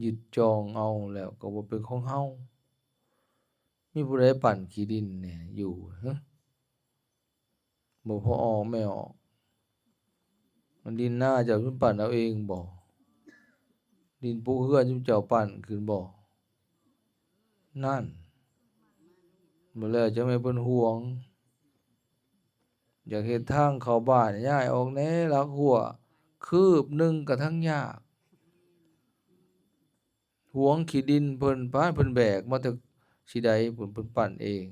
ຍຶດຈອງເອົາແລ້ວກໍບໍ່ເປັນຂອງເຮົາ. ມີຜູ້ໃດປັ້ນຂີ້ດິນແດ່ຢູ່ ຮະ? ບໍ່ພໍອອກແມ່ອອກ. ມັນດິນນາເຈົ້າ ເຈົ້າປັ້ນເອົາເອງບໍ່? ດິນປູກເຮືອນ ເຈົ້າ ເຈົ້າປັ້ນຂຶ້ນບໍ່? ນັ້ນ ບໍ່ແລ້ວຈັ່ງແມ່ນເພິ່ນຫວງ. ຢາກເຮັດທາງເຂົ້າບ້ານ ຍ້າຍອອກແດ່ ຫຼັກຮົ້ວຄືບໜຶ່ງກໍທັງຍາກ. ຫວງຂີ້ດິນເພິ່ນ ປານເພິ່ນແບກມາແຕ່ຊິໃດພຸ້ນ ເພິ່ນປັ້ນເອງ.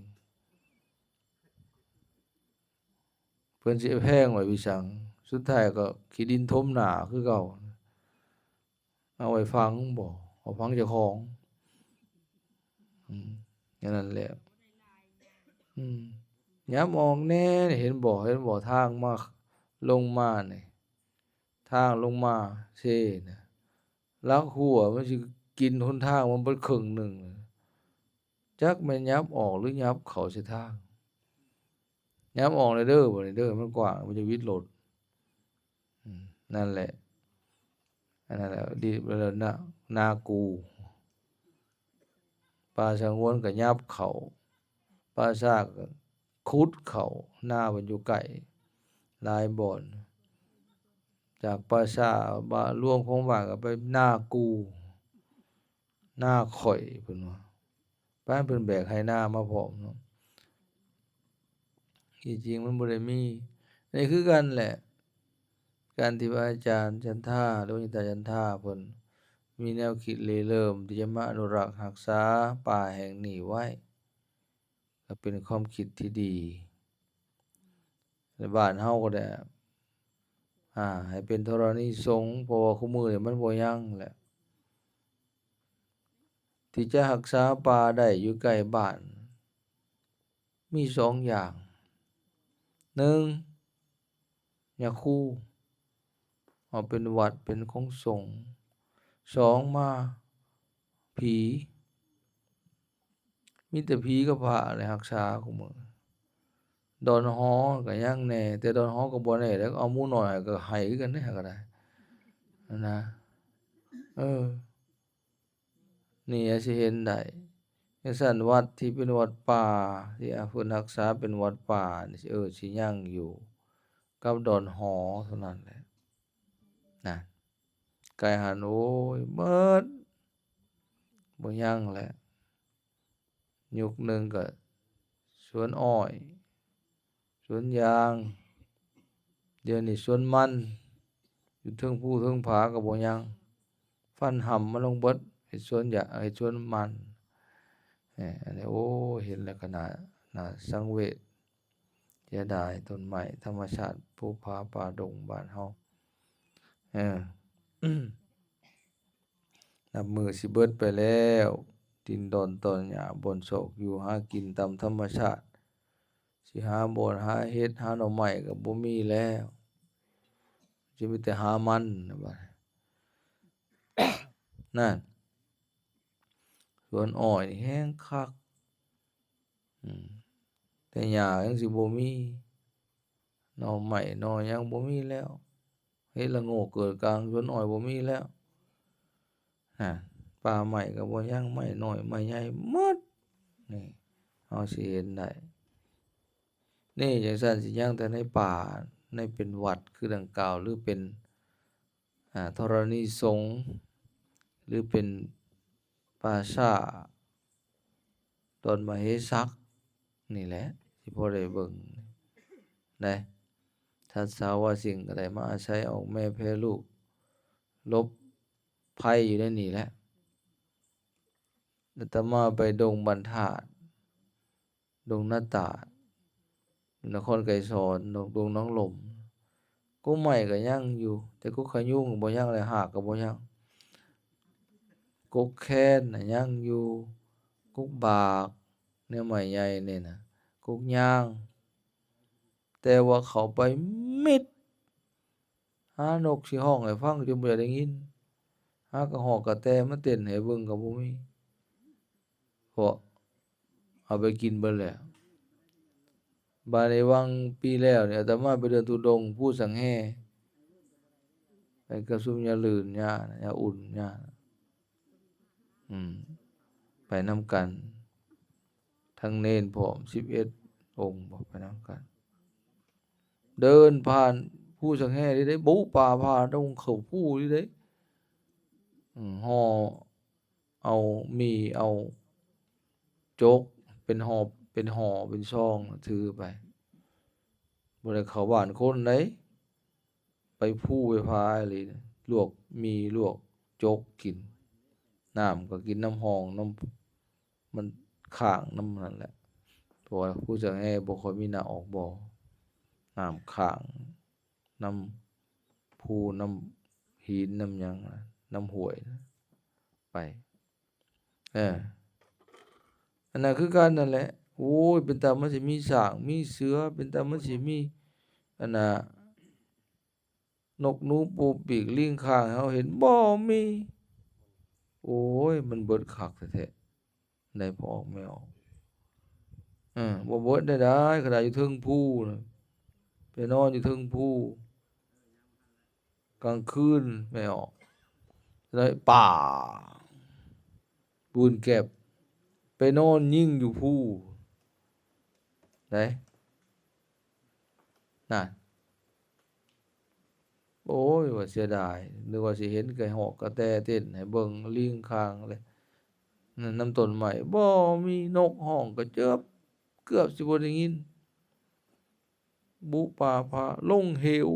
ເພິ່ນຊິແພງໄວ້ວິສັງ? ສຸດທ້າຍກໍຂີ້ດິນຖົມໜ້າຄືເກົ່າ. ເອົາໄວ້ຝັງບໍ? ເອົາຝັງເຈົ້າຂອງ? ອືມ ແນວນັ້ນແຫຼະ. ອືມ ຫຍັບອອກແດ່ ເຫັນບໍ່? ເຫັນບໍ່? ທາງມາ ລົງມານີ້ ທາງລົງມາເຊນະ ຫຼັກຮົ້ວມັນຊິກິນຫົນທາງມັນເບິດເຄິ່ງໜຶ່ງ. ຈັກແມ່ນຫຍັບອອກ ຫຼື ຫຍັບເຂົ້າໃສ່ທາງ. ຫຍັບອອກແດ່ເດີ ບັດນີ້ເດີ ມັນກວ້າງ ມັນຈະຫວິດລົດ. ອືມ ນັ້ນແຫຼະ ອັນນັ້ນແຫຼະ ດີແລ້ວນາ ນາກູ. ປ່າສະຫງວນກໍຫຍັບເຂົ້າ ປ່າຊ້າກໍຂຸດເຂົ້າ. ນາເພິ່ນຢູ່ໃກ້ຫຼາຍບ່ອນ. ຈາກປ່າຊ້າ ບ້ານ ລວມຂອງບ້ານກໍໄປນາກູ ນາຂ້ອຍ ເພິ່ນວ່າ. ປານເພິ່ນແບກໄຮ່ນາມາພ້ອມເນາະ. ທີ່ຈິງມັນບໍ່ໄດ້ມີ. ນີ້ຄືກັນແຫຼະ ການທີ່ວ່າອາຈານຈັນທາ ຫຼືວ່າຍາຕາຈັນທາເພິ່ນມີແນວຄິດລິເລີ່ມທີ່ຈະມາອະນຸລັກຮັກສາປ່າແຫ່ງນີ້ໄວ້ ກໍເປັນຄວາມຄິດທີ່ດີ. ແລະ ບ້ານເຮົາກໍໄດ້ ອ່າ ໃຫ້ເປັນທໍລະນີສົງ ເພາະວ່າຄູ່ມື້ນີ້ມັນບໍ່ຍັງແຫຼະ ທີ່ຈະຮັກສາປ່າໄດ້ຢູ່ໃກ້ບ້ານ ມີສອງຢ່າງ. ໜຶ່ງ ຍາຄູ ເອົາເປັນວັດເປັນຂອງສົງ. ສອງມາ ຜີ ມີແຕ່ຜີກັບພະແຫຼະຮັກສາຄູ່ມື້. ດອນຫໍກໍຍັງແດ່ ແຕ່ດອນຫໍກໍບໍ່ແນ່ແລ້ວ ເອົາໝູນ້ອຍໃຫ້ກໍໄຫ້ຄືກັນເດ້ ຫາກໍໄດ້ ຫັ້ນນະ. ເອີ ນີ້ຊິເຫັນໄດ້. ຈັ່ງຊັ້ນ ວັດທີ່ເປັນວັດປ່າ ທີ່ເພິ່ນຮັກສາເປັນວັດປ່ານີ້ ເອີ ຊິຍັງຢູ່ກັບດອນຫໍເທົ່ານັ້ນແຫຼະ ນະ. ໄກຫັ້ນ ໂອ້ຍ ເໝິດ ບໍ່ຍັງແຫຼະ. ຍຸກໜຶ່ງກໍສວນອ້ອຍ ສວນຢາງ ດຽວນີ້ສວນມັນ ຢູ່ເທິງພູເທິງຜາກໍບໍ່ຍັງ ຟັນຫຳມັນລົງເບິດ ເຮັດສວນຢາ ເຮັດສວນມັນ. ແໝ ອັນນີ້ ໂອ້ ເຫັນແລ້ວກໍໜ້າ ໜ້າສັງເວດ ເສຍດາຍຕົ້ນໄມ້ທຳມະຊາດ ພູຜາປ່າດົງບ້ານເຮົາ. ເອີ ນັບມື້ຊິເບິດໄປແລ້ວ ດິນດອນຕອນຫຍ້າ ບ່ອນຊອກຢູ່ຫາກິນຕາມທຳມະຊາດ ຊິຫາບ່ອນຫາເຫັດຫາໜໍ່ໄມ້ກໍບໍ່ມີແລ້ວ ຊິມີແຕ່ຫາມັນ ບັດນັ້ນ. ສວນອ້ອຍນີ້ແຮງຄັກ ອືມ ແຕ່ຫຍ້າຍັງຊິບໍ່ມີ ໜໍ່ໄມ້ໜໍ່ຫຍັງບໍ່ມີແລ້ວ ເຫັດລະໂງກເກີດກາງສວນອ້ອຍບໍ່ມີແລ້ວ ຮະ ປ່າໄມ້ກໍບໍ່ຍັງ ໄມ້ນ້ອຍໄມ້ໃຫຍ່ໝົດ. ນີ້ ເຮົາຊິເຫັນໄດ້ ນີ້ຈັ່ງຊັ້ນຊິຍັງແຕ່ໃນປ່າ ໃນເປັນວັດຄືດັ່ງກ່າວ ຫຼືເປັນ ອ່າ ທໍລະນີສົງ ຫຼືເປັນປ່າຊ້າ ດອນມະເຫສັກນີ້ແຫຼະ ຊິພໍໄດ້ເບິ່ງໄດ໋. ທັດສາວາສິງກໍໄດ້ມາອາໄສອອກແມ່ແຜ່ລູກ ຫຼົບໄພຢູ່ໃນນີ້ແຫຼະ. ອາດຕະມາໄປດົງບັນທາດ ດົງນາຕາດ ຢູ່ນະຄອນໄກສອນ ດົງ ດົງໜອງລົມ ກົກໄມ້ກໍຍັງຢູ່ ແຕ່ກົກຂະຍຸງບໍ່ຍັງແລ້ວ ຮາກກໍບໍ່ຍັງ. ກົກແຄນນະຍັງຢູ່ ກົກບາກ ແນວໄມ້ໃຫຍ່ນີ້ນະ ກົກຍາງ ແຕ່ວ່າເຂົ້າໄປມິດ ຫານົກຊິຮ້ອງໃຫ້ຟັງຈົນບໍ່ຢາກໄດ້ຍິນ ຫາກະຮອກກະແຕມາເຕັ້ນໃຫ້ເບິ່ງກໍບໍ່ມີ ເພາະເອົາໄປກິນເບິດແລ້ວ. ບາດນີ້ຫວ່າງປີແລ້ວນີ້ ອາດຕະມາໄປເດີນທຸດົງພູສັງແຮ ໄປກັບຊຸມຍາລື່ນ ຍາ ຍາອຸ່ນ ຍາ ອືມ ໄປນຳກັນ ທັງເນນພ້ອມ ສິບເອັດອົງບໍ ໄປນຳກັນ ເດີນຜ່ານພູສັງແຮ່ນີ້ເດ້ ບຸປ່າຜ່າດົງເຂົ້າພູນີ້ເດ້ ອືມ ຫໍ່ ເອົາໝີ່ ເອົາຈົກ ເປັນຫໍ່ ເປັນຫໍ່ ເປັນຊອງ ຖືໄປ ບໍ່ໄດ້ເຂົ້າບ້ານຄົນໃດ ໄປພູໄປຜາອີ່ຫຼີ ລວກໝີ່ ລວກຈົກກິນ ນ້ຳກໍກິນນຳຮ່ອງ ນຳ ມັນຄ້າງນຳນັ້ນແຫຼະ ເພາະວ່າພູສັງແຮ່ບໍ່ຄ່ອຍມີນ້ຳອອກບໍ່ ນ້ຳຄ້າງນຳພູ ນຳຫີນ ນຳຫຍັງ ນຳຫ້ວຍ ໄປ ເອີ ອັນນັ້ນຄືກັນນັ້ນແຫຼະ ໂອ້ຍ ເປັນຕາມັນຊິມີຊ້າງ ມີເສືອ ເປັນຕາມັນຊິມີ ອັນນ່າ ນົກໜູປູປີກ ລີງຄາງ ໃຫ້ເຮົາເຫັນ ບໍ່ມີ ໂອ້ຍ ມັນເບິດຄັກແທ້ໆ ໄດ້ພໍ່ອອກແມ່ອອກ ເອີ ບໍ່ເບິດໄດ້ ຂະໜາດຢູ່ເທິງພູນະ ໄປນອນຢູ່ເທິງພູ ກາງຄືນແມ່ອອກ ໄດ້ປ່າ ປູນແກັບ ໄປນອນຍິງຢູ່ພູ ໄດ້ ນັ້ນ ໂອ້ຍ ວ່າເສຍດາຍ ນຶກວ່າຊິເຫັນໄກ່ຮອກກະແຕເຕັ້ນໃຫ້ເບິ່ງ ລີງຄາງແລະ ນຳຕົ້ນໄມ້ ບໍ່ມີ ນົກຮ້ອງກະເຈີບ ເກືອບຊິບໍ່ໄດ້ຍິນ ບຸປ່າຜ່າ ລົງເຫວ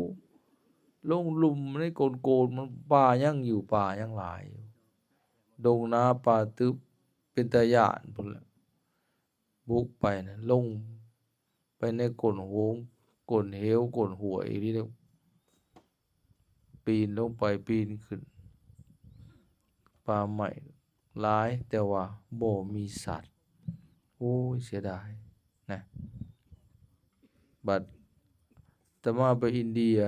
ລົງລຸ່ມໃນກົ້ນໂກນ ມັນປ່າຍັງຢູ່ ປ່າຍັງຫຼາຍຢູ່ ດົງໜາປ່າຕຶບ ເປັນຕາຢ້ານພຸ້ນແຫຼະ ບຸກໄປນະ ລົງໄປໃນກົ້ນໂຫງ ກົ້ນເຫວ ກົ້ນຫ້ວຍອີ່ຫຼີເດ້ ປີນລົງໄປປີນຂຶ້ນ ປ່າໄມ້ຫຼາຍ ແຕ່ວ່າບໍ່ມີສັດ ໂອ້ຍ ເສຍດາຍນະ ບັດອາດຕະມາໄປອິນເດຍ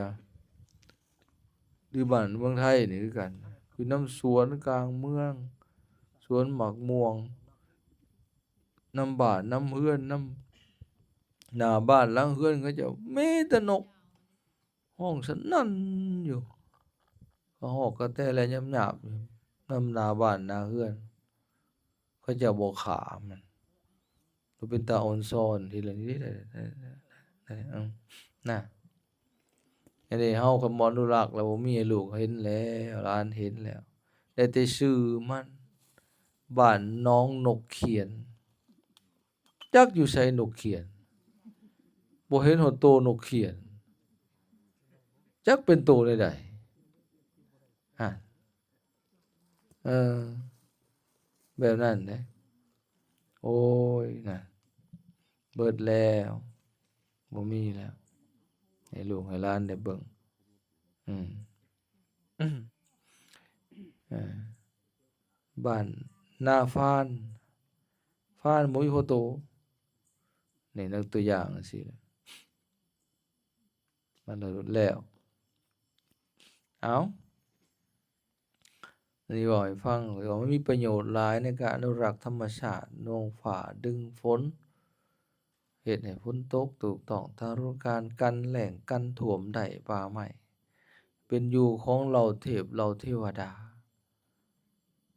ຫຼືບ້ານເມືອງໄທນີ້ຄືກັນ ຢູ່ນຳສວນກາງເມືອງ ສວນໝາກມ່ວງ ນຳບ້ານນຳເຮືອນ ນຳໜ້າບ້ານຫຼັງເຮືອນເຂົາເຈົ້າ ມີແຕ່ນົກຮ້ອງສະໜັ່ນຢູ່ ກະຮອກກະແຕແລະຫຍາບໆຢູ່ ນຳໜ້າບ້ານໜ້າເຮືອນ ເຂົາເຈົ້າບໍ່ຂ້າມັນ ກໍເປັນຕາອ່ອນຊອນທີລະນິດ ນະ ອັນນີ້ເຮົາຄັນບໍ່ອະນຸລັກແລ້ວ ບໍ່ມີໃຫ້ລູກເຫັນແລ້ວ ຫຼານເຫັນແລ້ວ ໄດ້ແຕ່ຊື່ມັນ ບ້ານໜອງນົກຂຽນ ຈັກຢູ່ໃສນົກຂຽນ ບໍ່ເຫັນຮອດໂຕນົກຂຽນ ຈັກເປັນໂຕແນວໃດ ຫັ້ນ ເອີ ແບບນັ້ນເດ້ ໂອ້ຍ ນະ ເບິດແລ້ວ ບໍ່ມີແລ້ວ ໃຫ້ລູກໃຫ້ຫຼານໄດ້ເບິ່ງ ອືມ ເອີ ບ້ານນາຟານ ຟານບໍ່ມີພໍໂຕ ນີ້ ຍົກຕົວຢ່າງຈັ່ງຊີ້ ມັນກໍຫຼຸດແລ້ວ ເອົ້າ ອັນນີ້ເວົ້າໃຫ້ຟັງ ເຂົາເວົ້າມັນມີປະໂຫຍດຫຼາຍໃນການອະນຸລັກທຳມະຊາດ ໜ່ວງຟ້າດຶງຝົນ ເຮັດໃຫ້ຝົນຕົກຖືກຕ້ອງ ທາລຸການກັນແລ້ງກັນຖ້ວມໄດ້ ປ່າໄມ້ ເປັນຢູ່ຂອງເຫຼົ່າເທບເຫຼົ່າເທວະດາ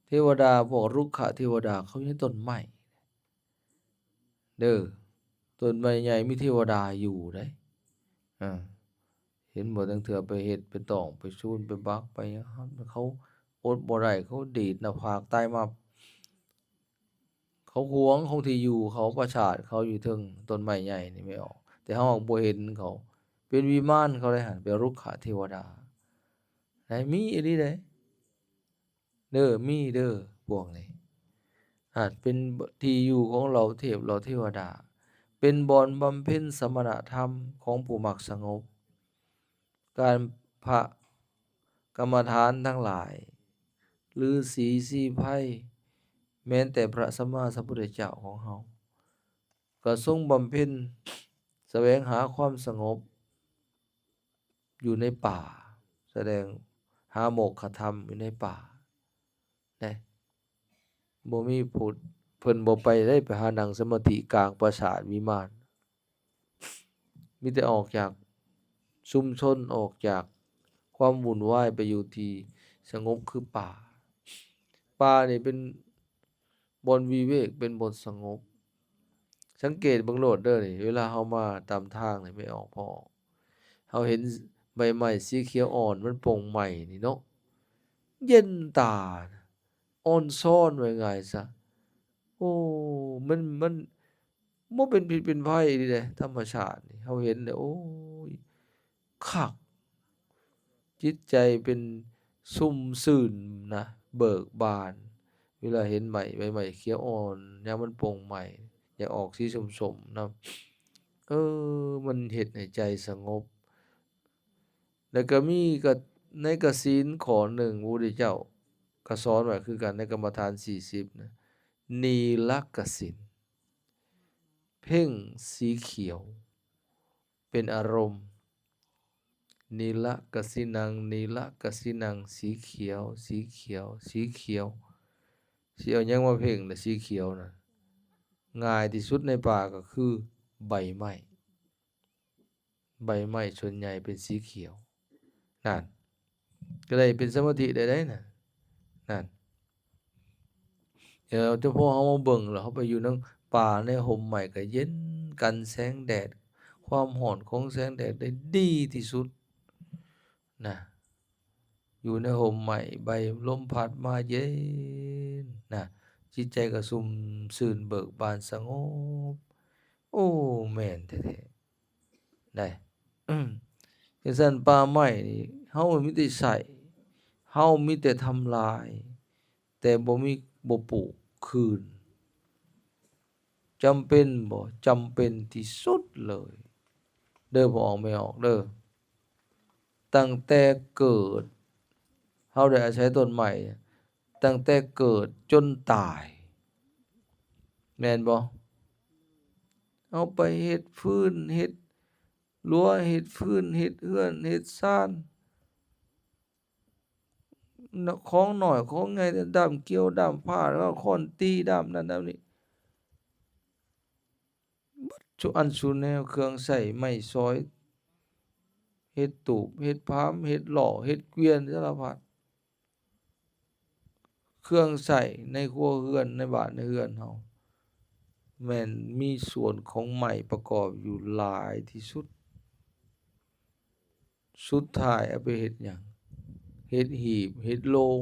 ເທວະດາ ພວກລຸກຂະເທວະດາ ເຂົາຢູ່ໃນຕົ້ນໄມ້ ເດີ ຕົ້ນໄມ້ໃຫຍ່ມີເທວະດາຢູ່ເດ້ ເອີ ເຫັນບໍ່ ລາງເທື່ອໄປເຮັດ ໄປຕ້ອງ ໄປຊູນ ໄປບັກ ໄປຫຍັງ ເຂົາອົດບໍ່ໄດ້ ເຂົາດີດໜ້າຜາກຕາຍມັບ ເຂົາຫວງຂອງທີ່ຢູ່ເຂົາ ປາສາດເຂົາຢູ່ເທິງຕົ້ນໄມ້ໃຫຍ່ນີ້ແມ່ນ ແຕ່ເຮົາບໍ່ເຫັນເຂົາ ເປັນວິມານເຂົາໄດ໋ຫັ້ນ ເປັນລຸກຂະເທວະດາ ໄດ້ ມີອີ່ຫຼີເດ້. ເດີ ມີເດີ ພວກນີ້ ອາດເປັນທີ່ຢູ່ຂອງເຫຼົ່າເທບເຫຼົ່າເທວະດາ ເປັນບ່ອນບຳເພັນສະມະນະທຳຂອງຜູ້ມັກສະຫງົບ ການພະກຳມະຖານທັງຫຼາຍ ລືສີສີໄພ ແມ່ນແຕ່ພະສຳມາສຳພຸດທະເຈົ້າຂອງເຮົາ ກໍຊົງບຳເພັນສະແຫວງຫາຄວາມສະຫງົບ ຢູ່ໃນປ່າ ສະແດງຫາໂມກຂະທຳຢູ່ໃນປ່າເດ້ ບໍ່ມີຜູ້ ເພິ່ນບໍ່ໄປເດ້ ໄປຫານັ່ງສະມາທິກາງປາສາດວິມານ ມີແຕ່ອອກຈາກຊຸມຊົນ ອອກຈາກຄວາມວຸ່ນວາຍ ໄປຢູ່ທີ່ສະຫງົບຄືປ່າ. ປ່ານີ້ເປັນ ບ່ອນວິເວກ ເປັນບ່ອນສະຫງົບ. ສັງເກດເບິ່ງໂລດເດີນີ້ ເວລາເຮົາມາຕາມທາງນີ້ ແມ່ອອກພໍ່ອອກ ເຮົາເຫັນໃບໄມ້ສີຂຽວອ່ອນ ມັນປົ່ງໃໝ່ນີ້ເນາະ ເຢັນຕາ ອ່ອນຊອນ ວ່າງ່າຍຊະ. ໂອ້ ມັນ ມັນບໍ່ເປັນພິດເປັນໄພອີ່ຫຼີເດ້ ທຳມະຊາດນີ້ ເຮົາເຫັນແລ້ວ ໂອ້ຍ ຄັກ ຈິດໃຈເປັນຊຸ່ມຊື່ນນະ ເບີກບານ ເວລາເຫັນໄມ້ ໃບໄມ້ຂຽວອ່ອນ ຍາມມັນປົ່ງໃໝ່ ຢາກອອກສີສົ້ມໆນຳ. ເອີ ມັນເຮັດໃຫ້ໃຈສະຫງົບ. ແລ້ວກໍມີກະ ໃນກະສິນຂໍ້ໜຶ່ງ ພະພຸດທະເຈົ້າກໍສອນໄວ້ຄືກັນ ໃນກຳມະຖານສີ່ສິບນະ ນີລະກະສິນ ເພັ່ງສີຂຽວເປັນອາລົມ. ນີລະກະສິນັງ ນີລະກະສິນັງ ສີຂຽວ ສີຂຽວ ສີຂຽວ. ຊິເອົາຫຍັງມາເພັ່ງລະສີຂຽວນະ? ງ່າຍທີ່ສຸດໃນປ່າກໍຄືໃບໄມ້. ໃບໄມ້ສ່ວນໃຫຍ່ເປັນສີຂຽວ ນັ້ນ ກໍໄດ້ເປັນສະມາທິໄດ້ໃດ໋ນະ ນັ້ນ. ແລ້ວເຈົ້າພວກເຮົາມາເບິ່ງ ແລ້ວເຮົາໄປຢູ່ນຳປ່າໃນຮົ່ມໄມ້ ກໍເຢັນກັນແສງແດດ ຄວາມຮ້ອນຂອງແສງແດດໄດ້ດີທີ່ສຸດນະ. ຢູ່ໃນຮົ່ມໄມ້ ໃບລົມພັດມາເຢັນນະ ຈິດໃຈກໍຊຸ່ມຊື່ນເບີກບານສະຫງົບ. ໂອ້ ແມ່ນແທ້ໆ ໄດ໋. ຈັ່ງຊັ້ນປ່າໄມ້ນີ້ ເຮົາມີແຕ່ໃຊ້ ເຮົາມີແຕ່ທຳລາຍ ແຕ່ບໍ່ມີ ບໍ່ປູກຄືນ. ຈຳເປັນບໍ່? ຈຳເປັນທີ່ສຸດເລີຍເດີ ພໍ່ອອກແມ່ອອກເດີ. ຕັ້ງແຕ່ເກີດ ເຮົາໄດ້ອາໄສຕົ້ນໄມ້ ຕັ້ງແຕ່ເກີດຈົນຕາຍ ແມ່ນບໍ່? ເຮົາໄປເຮັດຟືນ ເຮັດ ຮົ້ວ ເຮັດຟືນ ເຮັດເຮືອນ ເຮັດຊານ ຂອງໜ້ອຍຂອງໃຫຍ່ ດ້າມກ່ຽວ ດ້າມພ້າ ແລ້ວຄ້ອນຕີ ດ້າມນັ້ນດ້າມນີ້ ເບິດສູ່ອັນສູ່ແນວ ເຄື່ອງໃຊ້ໄມ້ສອຍ ເຮັດຕູບ ເຮັດພາມ ເຮັດຫຼໍ່ ເຮັດກວຽນ ສາລະພັດ. ເຄື່ອງໃຊ້ໃນຄົວເຮືອນ ໃນບ້ານໃນເຮືອນເຮົາ ແມ່ນມີສ່ວນຂອງໄມ້ປະກອບຢູ່ຫຼາຍທີ່ສຸດ. ສຸດທ້າຍເອົາໄປເຮັດຫຍັງ? ເຮັດຫີບ ເຮັດໂລງ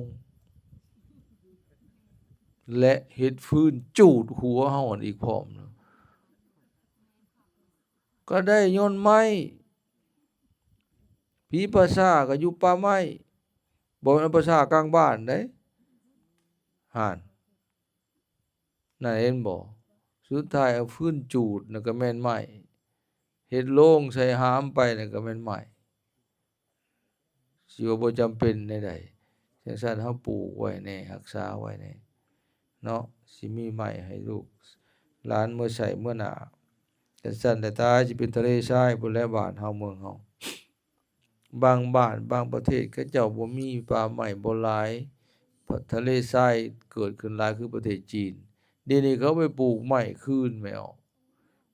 ແລະ ເຮັດຟືນຈູດຫົວເຮົາຫັ້ນອີກພ້ອມນະ ກໍໄດ້ຍ້ອນໄມ້. ຜີປ່າຊ້າກໍຢູ່ປ່າໄມ້ ບໍ່ແມ່ນເອົາປ່າຊ້າກາງບ້ານເດ້ ຫັ້ນ ນັ້ນເຫັນບໍ່? ສຸດທ້າຍເອົາຟືນຈູດນັ້ນກໍແມ່ນໄມ້ ເຮັດໂລງໃສ່ຫາມໄປນັ້ນກໍແມ່ນໄມ້. ຊິວ່າບໍ່ຈຳເປັນແນວໃດ? ຈັ່ງຊັ້ນເຮົາປູກໄວ້ແດ່ ຮັກສາໄວ້ແດ່ເນາະ ຊິມີໄມ້ໃຫ້ລູກຫຼານເມືອໃຊ້ເມືອໜ້າ. ຈັ່ງຊັ້ນແຫຼະ ຕາຍຊິເປັນທະເລຊາຍພຸ້ນແຫຼະ ບ້ານເຮົາເມືອງເຮົາ. ບາງບ້ານບາງປະເທດ ເຂົາເຈົ້າບໍ່ມີປ່າໄມ້ບໍ່ຫຼາຍ ທະເລຊາຍເກີດຂຶ້ນຫຼາຍຄືປະເທດຈີນ. ດຽວນີ້ເຂົາໄປປູກໄມ້ຄືນແມ່ອອກ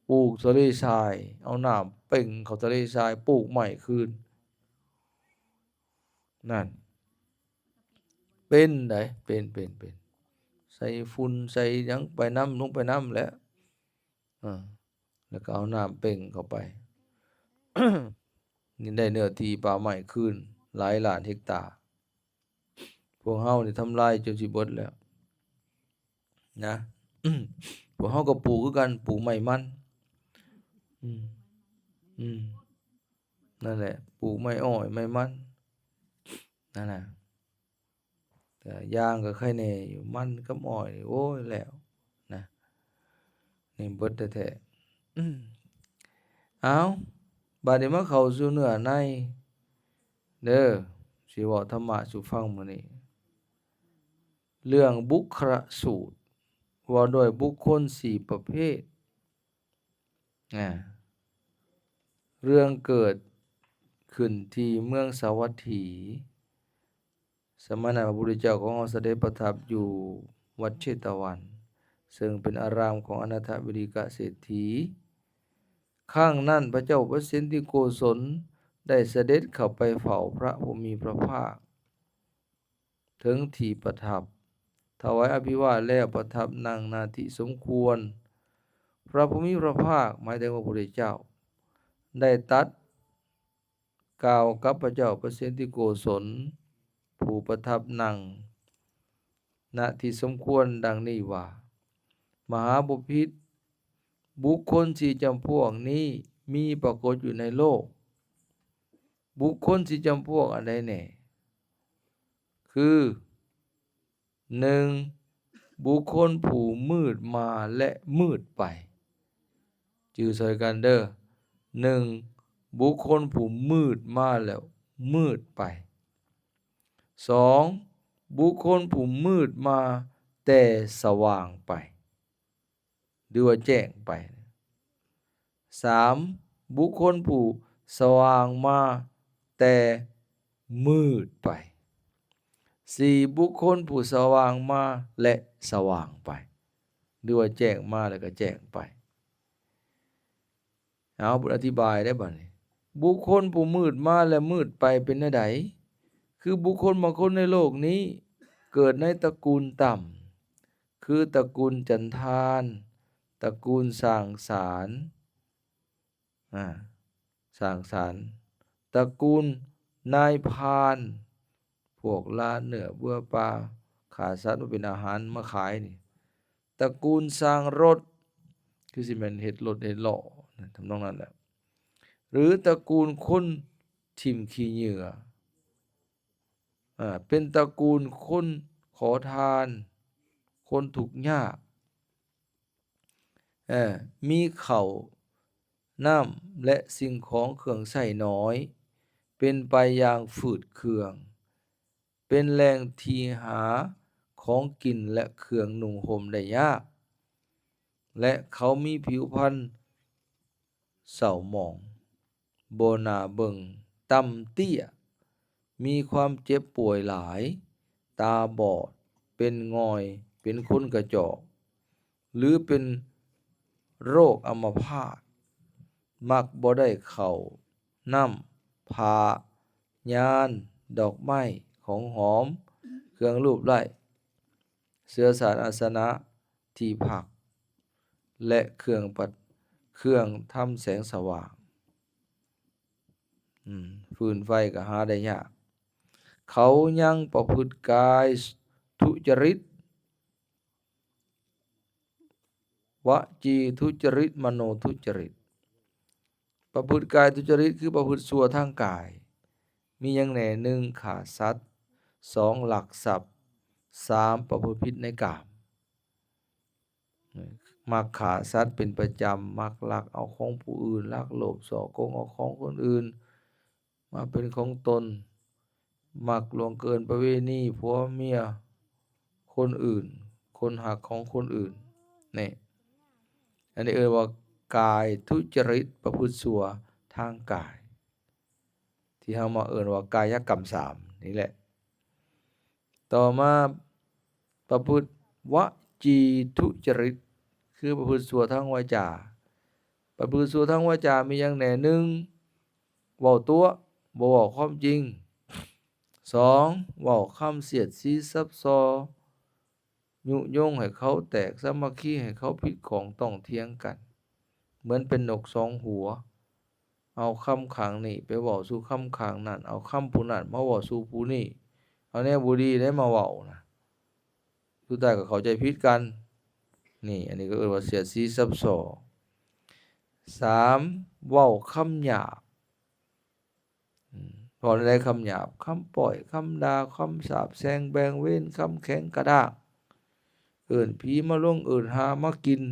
ປູກທະເລຊາຍ ເອົານ້ຳເປັ່ງເຂົ້າທະເລຊາຍ ປູກໄມ້ຄືນ ນັ້ນ ເປັນໃດ໋ ເປັນ ເປັນ ເປັນ ໃສ່ຝຸ່ນໃສ່ຫຍັງໄປນຳ ລົງໄປນຳແຫຼະ ເອີ ແລ້ວກໍເອົານ້ຳເປັ່ງເຂົ້າໄປ ນີ້ໄດ້ເນື້ອທີ່ປ່າໄມ້ຄືນຫຼາຍລ້ານເຮັກຕາ. ພວກເຮົານີ້ທຳລາຍຈົນຊິເບິດແລ້ວນະ. ພວກເຮົາກໍປູກຄືກັນ ປູກໄມ້ມັນ ອືມ ອືມ ນັ້ນແຫຼະ ປູກໄມ້ອ້ອຍໄມ້ມັນນັ້ນນະ. ແຕ່ຢາງກໍໄຄແດ່ຢູ່ ມັນກັບອ້ອຍນີ້ ໂອ້ຍ ແລ້ວນະ ນີ້ເບິດແທ້ໆ. ອືມ ເອົາ ບາດນີ້ມາເຂົ້າສູ່ເນື້ອໃນເດີ ຊິເວົ້າທຳມະສູ່ຟັງມື້ນີ້ ເລື່ອງບຸກຄະລະສູດ ເວົ້າດ້ວຍບຸກຄົນສີ່ປະເພດ. ອາ ເລື່ອງເກີດຂຶ້ນທີ່ເມືອງສາວັດຖີ ສະໄໝນັ້ນພະພຸດທະເຈົ້າຂອງເຮົາສະເດັດປະທັບຢູ່ວັດເຊຕະວັນ ເຊິ່ງເປັນອາຣາມຂອງອະນາຖະວິລິກະເສດຖີ. ຄັ້ງນັ້ນພະເຈົ້າປະເສນທິໂກສົນໄດ້ສະເດັດເຂົ້າໄປເຝົ້າພະຜູ້ມີພະພາກ ເຖິງທີ່ປະທັບ ຖ ຖວາຍອະພິວາດແລ້ວປະທັບນັ່ງ ນະທີ່ສົມຄວນ. ພະຜູ້ມີພະພາກ, ໝາຍເຖິງພະພຸດທະເຈົ້າ, ໄດ້ຕັດກ່າວກັບພະເຈົ້າປະເສນທິໂກສົນ ຜູ້ປະທັບນັ່ງ ນະທີ່ສົມຄວນ ດັ່ງນີ້ວ່າ, ມະຫາບົພິດ, ບຸກຄົນສີ່ຈຳພວກນີ້ມີປາກົດຢູ່ໃນໂລກ. ບຸກຄົນສີ່ຈຳພວກອັນໃດແດ່? ຄື ໜຶ່ງ ບຸກຄົນຜູ້ມືດມາ ແລະ ມືດໄປ. ຈື່ຊ່ອຍກັນເດີ້. ໜຶ່ງ ບຸກຄົນຜູ້ມືດມາ ແລະ ມືດໄປ. ສອງ ບຸກຄົນຜູ້ມືດມາ ແຕ່ສະຫວ່າງໄປ ຫຼືວ່າແຈ້ງໄປ. ສາມ ບຸກຄົນຜູ້ສະຫວ່າງມາແຕ່ມືດໄປ. ສີ່ ບຸກຄົນຜູ້ສະຫວ່າງມາ ແລະ ສະຫວ່າງໄປ ຫຼືວ່າແຈ້ງມາ ແລ້ວກໍແຈ້ງໄປ. ເອົາ ບົດອະທິບາຍໄດ້ບັດນີ້. ບຸກຄົນຜູ້ມືດມາ ແລະ ມືດໄປເປັນແນວໃດ? ຄືບຸກຄົນບາງຄົນໃນໂລກນີ້ ເກີດໃນຕະກູນຕ່ຳ ຄືຕະກູນຈັນທານ, ຕະກູນສ້າງສານ, ອາ, ສ້າງສານ, ຕະກູນນາຍພານ, ພວກລ່າເນື້ອເບືອປ່າ, ຂ້າສັດມາເປັນອາຫານມາຂາຍນີ້, ຕະກູນຊ່າງລົດ, ຄືຊິແມ່ນເຮັດລົດເຮັດລໍ້, ທຳນອງນັ້ນແຫຼະ, ຫຼື ຕະກູນຄົນຖິ້ມຂີ້ເຫຍື້ອ, ອາ, ເປັນຕະກູນຄົນຂໍທານ, ຄົນທຸກຍາກ, ເອີ ມີເຂົ້ານ້ຳ ແລະ ສິ່ງຂອງເຄື່ອງໃຊ້ໜ້ອຍ, ເປັນໄປຢ່າງຝືດເຄືອງ, ເປັນແຫຼ່ງທີ່ຫາຂອງກິນ ແລະ ເຄື່ອງນຸ່ງຫົ່ມໄດ້ຍາກ, ແລະ ເຂົາມີຜິວພັນເສົ້າໝອງ. ບໍ່ໜ້າເບິ່ງ, ຕ່ຳເຕ້ຍ, ມີຄວາມເຈັບປ່ວຍຫຼາຍ, ຕາບອດ, ເປັນງ່ອຍ, ເປັນຄົນກະຈອກ ຫຼື ເປັນໂລກອຳມະພາດ, ມັກບໍ່ໄດ້ເຂົ້າ, ນ້ຳ, ຜ້າ, ຍານ, ດອກໄມ້, ຂອງຫອມ, ເຄື່ອງລູບໄລ້, ເສື່ອສານອາສະນະ, ທີ່ພັກ ແລະ ເຄື່ອງປະ ເຄື່ອງທຳແສງສະຫວ່າງ. ອືມ ຟືນໄຟກໍຫາໄດ້ຍາກ. ເຂົາຍັງປະພຶດກາຍທຸຈະລິດ, ວະຈີທຸຈະລິດ, ມະໂນທຸຈະລິດ. ປະພຶດກາຍທຸຈະລິດ ຄືປະພຶດຊົ່ວທາງກາຍ. ມີຫຍັງແດ່? ໜຶ່ງ ຂ້າສັດ, ສອງ ລັກຊັບ, ສາມ ປະພຶດຜິດໃນກາມ. ມັກຂ້າສັດເປັນປະຈຳ, ມັກລັກເອົາຂອງຜູ້ອື່ນ, ລັກໂລບສໍ້ໂກງເອົາຂອງຄົນອື່ນມາເປັນຂອງຕົນ, ມັກລ່ວງເກີນປະເວນີຜົວເມຍຄົນອື່ນ, ຄົນຮັກຂອງຄົນອື່ນ. ນີ້ ອັນນີ້ເອີ້ນວ່າກາຍທຸຈະລິດ, ປະພຶດຊົ່ວທາງກາຍ. ທີ່ເຮົາມາເອີ້ນວ່າກາຍະກຳສາມນີ້ແຫຼະ. ຕໍ່ມາ ປະພຶດວະຈີທຸຈະລິດ ຄືປະພຶດຊົ່ວທາງວາຈາ. ປະພຶດຊົ່ວທາງວາຈາມີຫຍັງແດ່? ໜຶ່ງ ເວົ້າຕົວະ, ບໍ່ເວົ້າຄວາມຈິງ. ສອງ ເວົ້າຄຳສຽດສີສັບສໍ້, ຍຸຍົງໃຫ້ເຂົາແຕກສາມັກຄີ, ໃຫ້ເຂົາຜິດຂ້ອງຕ້ອງຖຽງກັນ, ເໝືອນເປັນນົກສອງຫົວ, ເອົາຄຳຂ້າງນີ້ໄປເວົ້າສູ່ຄຳຂ້າງນັ້ນ, ເອົາຄຳຜູ້ນັ້ນມາເວົ້າສູ່ຜູ້ນີ້, ເອົາແນວບໍ່ດີໃດມາເວົ້ານະ, ສຸດທ້າຍກໍເຂົ້າໃຈຜິດກັນ. ນີ້ ອັນນີ້ກໍເອີ້ນວ່າສຽດສີສັບສໍ້. ສາມ ເວົ້າຄຳຫຍາບ. ອືມ ເວົ້າແນວໃດຄຳຫຍາບ? ຄຳປ້ອຍ, ຄຳດ່າ, ຄຳສາບແຊ່ງແບ່ງເວນ, ຄຳແຂງກະດ້າງ, ເອີ້ນຜີມາລົງ, ເອີ້ນຫາມາກິນ,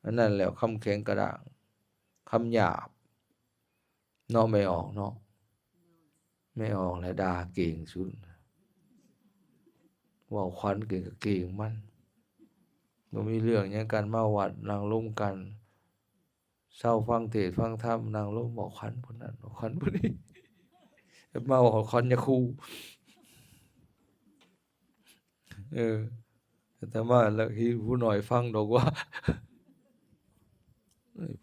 ອັນນັ້ນແຫຼະຄຳແຂງກະດ້າງ, ຄຳຫຍາບເນາະ ແມ່ອອກເນາະ. ແມ່ອອກແຫຼະດ່າເກັ່ງສຸດ, ເວົ້າຂວັນເກັ່ງກໍເກັ່ງມັນ, ບໍ່ມີເລື່ອງຫຍັງກັນ, ມາວັດນັ່ງລົມກັນ ເຊົາຟັງເທດຟັງທຳ, ນັ່ງລົມເວົ້າຂວັນຜູ້ນັ້ນເວົ້າຂວັນຜູ້ນີ້, ມາເວົ້າຂວັນຍາຄູ. ເອີ ອາດຕະມາລະເຫັນຜູ້ນ້ອຍຟັງດອກວ່າ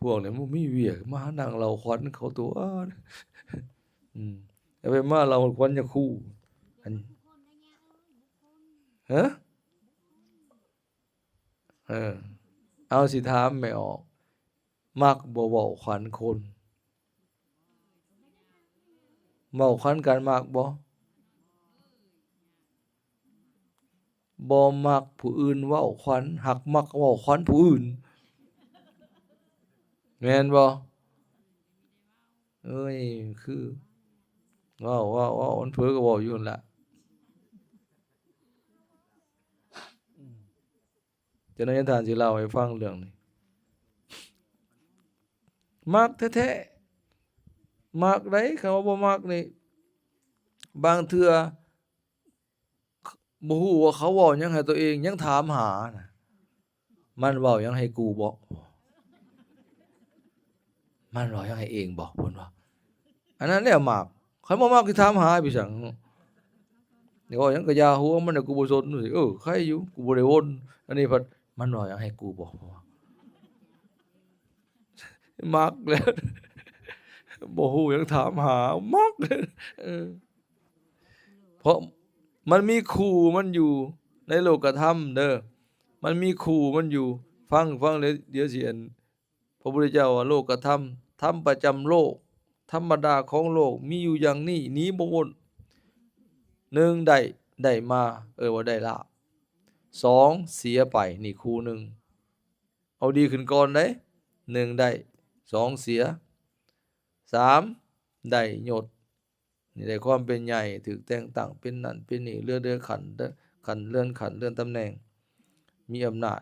ພວກນີ້ບໍ່ມີວຽກ ມານັ່ງເລົ່າຂວັນເຂົາຕົວະ. ອືມ ແລ້ວໄປມາເລົ່າຂວັນຍາຄູ ອັນ ຮະ? ເອີ ເອົາ ຊິຖາມແມ່ອອກ ມັກບໍ່ເວົ້າຂວັນຄົນ? ເວົ້າຂວັນກັນມັກບໍ່? ບໍ່ມັກຜູ້ອື່ນເວົ້າຂວັນ ຫາກມັກເວົ້າຂວັນຜູ້ອື່ນ ແມ່ນບໍ່? ເອີຍ ຄື ເວົ້າ ເວົ້າ ເວົ້າ ມັນເຜີກໍເວົ້າຢູ່ຫັ້ນລະ. ເຈົ້ານາຍທານຊິເລົ່າໃຫ້ຟັງເລື່ອງນີ້ ມັກແທ້ໆ ມັກໃດ໋. ຄັນວ່າບໍ່ມັກນີ້ ບາງເທື່ອ ບໍ່ຮູ້ວ່າເຂົາເວົ້າຫຍັງໃຫ້ຕົວເອງ ຍັງຖາມຫານະ ມັນເວົ້າຫຍັງໃຫ້ກູບໍ? ມັນເວົ້າຫຍັງໃຫ້ເອງບໍ? ເພິ່ນວ່າ ອັນນັ້ນແຫຼະມັກ ຄັນບໍ່ມັກຊິຖາມຫາໄປຫຍັງ? ເວົ້າຫຍັງກະຢ່າຫົວມັນ ກູບໍ່ສົນ. ເອີ ໃຄຢູ່ ກູບໍ່ໄດ້ວົນ. ອັນນີ້ພັດ ມັນເວົ້າຫຍັງໃຫ້ກູບໍ? ມັກແຫຼະ ບໍ່ຮູ້ຫຍັງຖາມຫາ ມັກ ເອີ ເພາະມັນມີຄູ່ມັນຢູ່ໃນໂລກະທຳເດີ ມັນມີຄູ່ມັນຢູ່. ຟັງ ຟັງເດີ ດຽວຊິອັນ ພະພຸດທະເຈົ້າວ່າ ໂລກະທຳ ທຳປະຈຳໂລກ ທຳມະດາຂອງໂລກ ມີຢູ່ຢ່າງນີ້ ໜີບໍ່ພົ້ນ. ໜຶ່ງ ໄດ້ ໄດ້ມາ ເອີ້ນວ່າໄດ້ລາບ. ສອງ ເສຍໄປ ນີ້ຄູ່ໜຶ່ງ ເອົາດີຂຶ້ນກ່ອນເດ້ ໜຶ່ງ ໄດ້ ສອງ ເສຍ ສາມ ໄດ້ຍົດ ນີ້ໄດ້ຄວາມເປັນໃຫຍ່ ຖືກແຕ່ງຕັ້ງເປັນນັ້ນເປັນນີ້ ເລື່ອນ ເລື່ອນຂັ້ນ ເລື່ອນຂັ້ນ ເລື່ອນຕຳແໜ່ງ ມີອຳນາດ.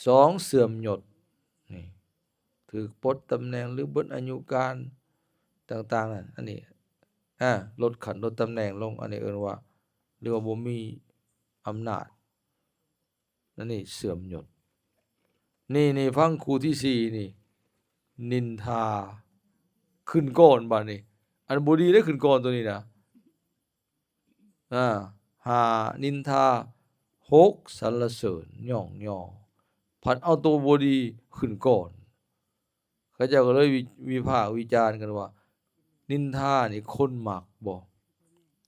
ສອງ ເສື່ອມຍົດ ນີ້ ຖືກປົດຕຳແໜ່ງ ຫຼື ເບິດອາຍຸການຕ່າງໆນັ້ນ ອັນນີ້ ອາ ລົດຂັ້ນ ລົດຕຳແໜ່ງລົງ ອັນນີ້ເອີ້ນວ່າ ຫຼືວ່າບໍ່ມີອຳນາດ. ອັນນີ້ເສື່ອມຍົດ. ນີ້ ນີ້ ຟັງຄູ່ທີສີ່ນີ້ ນິນທາຂຶ້ນກ່ອນບາດນີ້. ອັນບໍ່ດີໄດ້ຂຶ້ນກ່ອນໂຕນີ້ນະ. ອາ ຫ້າ ນິນທາ ຫົກ ສັນລະເສີນ ຍ້ອງຍໍ ພັດເອົາໂຕບໍ່ດີຂຶ້ນກ່ອນ. ເຂົາເຈົ້າກໍເລີຍວິ ວິພາກວິຈານກັນວ່າ ນິນທານີ້ຄົນມັກບໍ່?